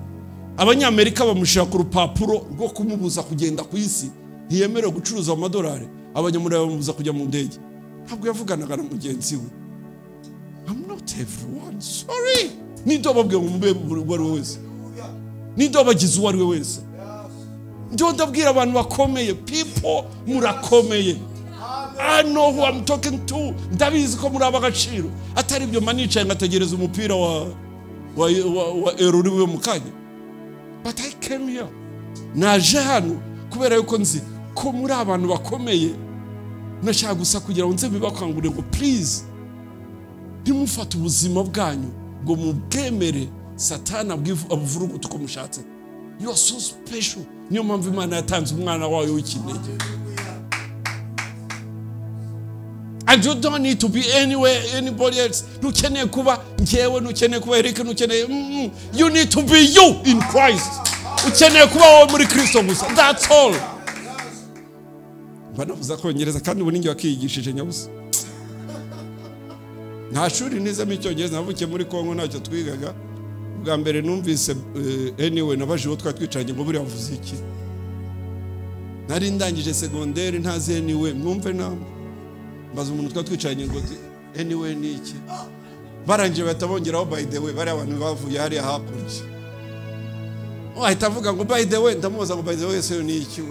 Abanyamerika bamushira ku rupapuro rwo kumubuza kugenda ku isi, ntiyemerewe gucuruza amadolari. Abanyamuraya bamubuza kujya mu ndege. Ntabwo yavuganaga na mugenzi we. I'm not everyone, sorry. Ninde wababwiye ngo mube uwo ari we wese? Ninde wabagize uwo ari we wese? Ndiho ndabwira abantu bakomeye, people murakomeye. I know who I'm talking to. Ndabizi ko muri ab'agaciro. Atari ibyo manicaye ngategereza umupira wa Euro uri bube mu kanya. But I came here. Naje hano kubera yuko nzi ko muri abantu bakomeye. Nashaka gusa kugira ngo nze bibakangurire ngo please, ntimufate ubuzima bwanyu ngo mubwemere Satani abuvuruguta uko mushatse. You are so special. Niyo mpamvu Imana yatanze umwana wayo w'ikinege. And you don't need to be anywhere, anybody else. Ntukeneye kuba njyewe, ntukeneye kuba Eric, ntukeneye. You need to be you in Christ. Ukeneye kuba wowe muri Kristo gusa. That's all. Mba navuze akongereza kandi ubu ninjye wakiyigishije nyabusa. Nta shuri nizemo icyongereza, navukiye muri Kongo ntacyo twigaga. Bwa mbere numvise anyway nabaje uwo twari twicaranye ngo buriya mvuze iki. Nari ndangije secondaire ntazi anyway, mwumve namwe. Mbaza umuntu twari twicaranye ngo anyway ni iki. Barangije bahita bongeraho by the way, bari abantu bavuye hariya hakurya. Ahita avuga ngo by the way, ndamubaza ngo by the way se ni iki.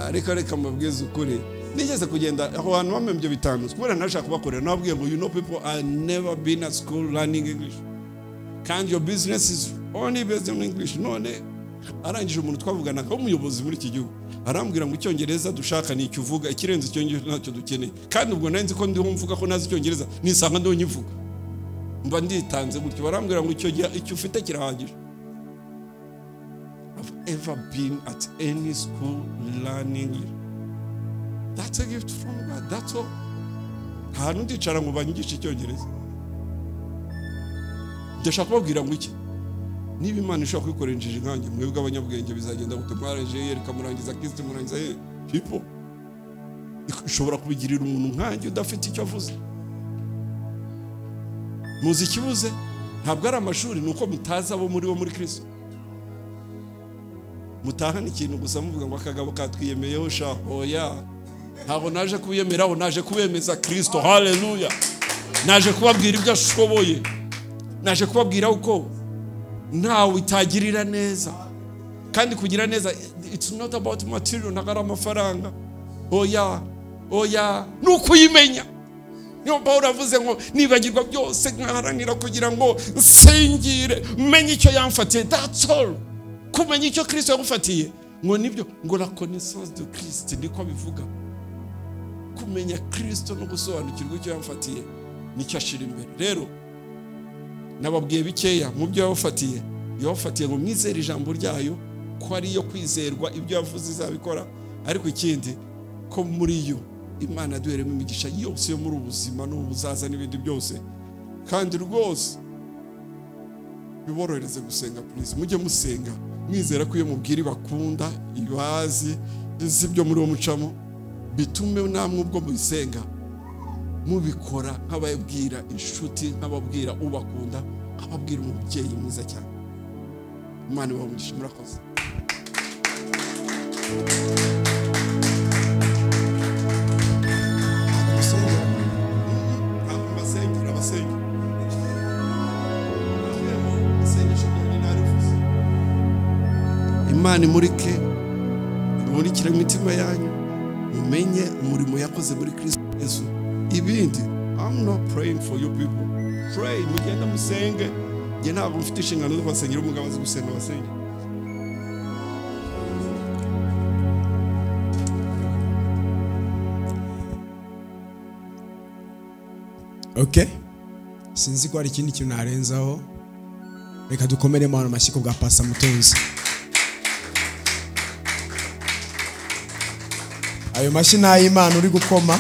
Ariko reka mbabwize ukuri, nigeze kugenda aho hantu bamembye bitanu kubera nashaka kubakorera, nababwiye ngo you know people are never been at school learning English and your business is only based on English. None arangije umuntu twavuganaga w'umuyobozi muri iki gihugu arambwira ngo icyongereza dushaka ni icyo uvuga, ikirenze icyongereza ntacyo dukeneye. Kandi ubwo nari nzi ko ndiho mvuga ko nazi icyongereza, nisanga ndiho nyivuga, mba nditanze gutyo. Barambwira ngo icyo ufite kirahagije. I've ever been at any school learning. That's a gift from God. That's all. Nta ndicara ngo banyigishe icyongereza. Ndashaka kubabwira ngo iki, niba Imana ishobora kubikorera injiji nkanjye, mwebwe abanyabwenge bizagenda gute? Mwaraje yereka murangiza Kristo, murangiza he people. Ishobora kubigirira umuntu nkanjye udafite icyo avuze. Muzi ikibuze ntabwo ari amashuri, nuko mutazi abo muri bo muri Kristo. Mutahana ikintu gusa muvuga ngo akagabo katwiyemeyeho sha. Oya, ntabwo naje kubiyemeraho, naje kubemeza Kristo. Haleluya. Naje kubabwira ibyo ashoboye, naje kubabwira uko ntawe itagirira neza. Kandi kugira neza it's not about material, ntabwo ari amafaranga. Oya, oya, ni ukuyimenya. Niyo Pawulo avuze ngo nibagirwa byose nkaharanira kugira ngo nsingire menye icyo yamfatiye. That's all. Kumenya icyo Kristo yagufatiye, ngo nibyo, ngo la connaissance de Christ, niko bivuga. Kumenya Kristo no gusobanukirwa icyo yamfatiye nicyo ashira imbere. Rero nababwiye bikeya mu byo yabafatiye. Yabafatiye ngo mwizere ijambo ryayo ko ari yo kwizerwa, ibyo yavuze izabikora. Ariko ikindi ko muri yo Imana yaduheremo imigisha yose yo muri ubuzima n'ubuzaza n'ibindi byose. Kandi rwose biborohereze gusenga, please. Mujye musenga mwizera ko iyo mubwira bakunda ibazi ibyo muri wo mucamo, bitume namwe ubwo mubisenga mubikora nk'ababwira inshuti, nk'ababwira ubakunda, nk'ababwira umubyeyi mwiza cyane. Imana ibahe umugisha. Murakoze. Imana imurike, imurikire imitima yanyu, mumenye umurimo yakoze muri Kristo Yesu. Ibindi, I'm not praying for you people. Pray, mugenda musenge. Njye ntabwo mfite inshingano zo kubasengera, umugabo azi gusenga abasenge. Okay. Sinzi ko hari ikindi kintu narenzaho. Reka dukomere mu amashyi bwa Pastor Mutunzi. Ayo mashyi n'ay'Imana uri gukoma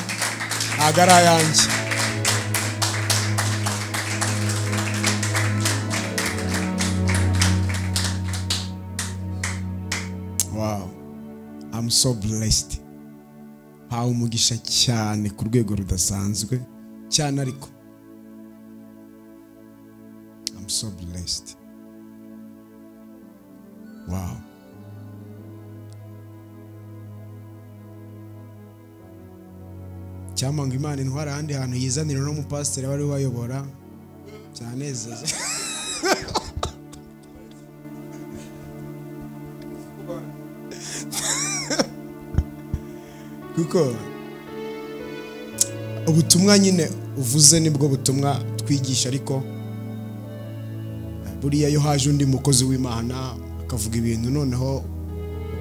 ntabwo ari ayanjye. Wow, I'm so blessed. Mpawe umugisha cyane ku rwego rudasanzwe cyane, ariko I'm so blessed. Wow. Cyangwa ngo Imana intwara ahandi hantu yizanira no mupasiteri wari wayobora cyanezeza. Kuko ubutumwa nyine uvuze nibwo butumwa twigisha, ariko buriya yo haje undi mukozi w'Imana akavuga ibintu noneho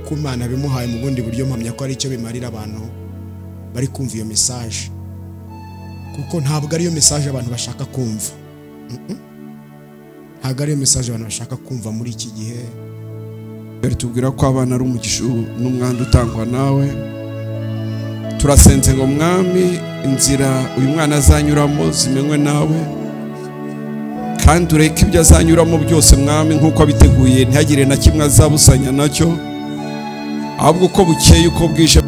uko Imana bimuhaye mu bundi buryo, mpamya ko ari icyo bimarira abantu bari kumva iyo message, kuko ntabwo ariyo message abantu bashaka kumva. Ntabwo ariyo message abantu bashaka kumva muri iki gihe. Tubwira ko abana ari umugisha n'umwanda utangwa nawe. Turasenze ngo Mwami, inzira uyu mwana azanyuramo zimenywe nawe, kandi ureke ibyo azanyuramo byose Mwami nk'uko abiteguye, ntihagire na kimwe azabusanya nacyo, ahubwo uko bukeye uko bwije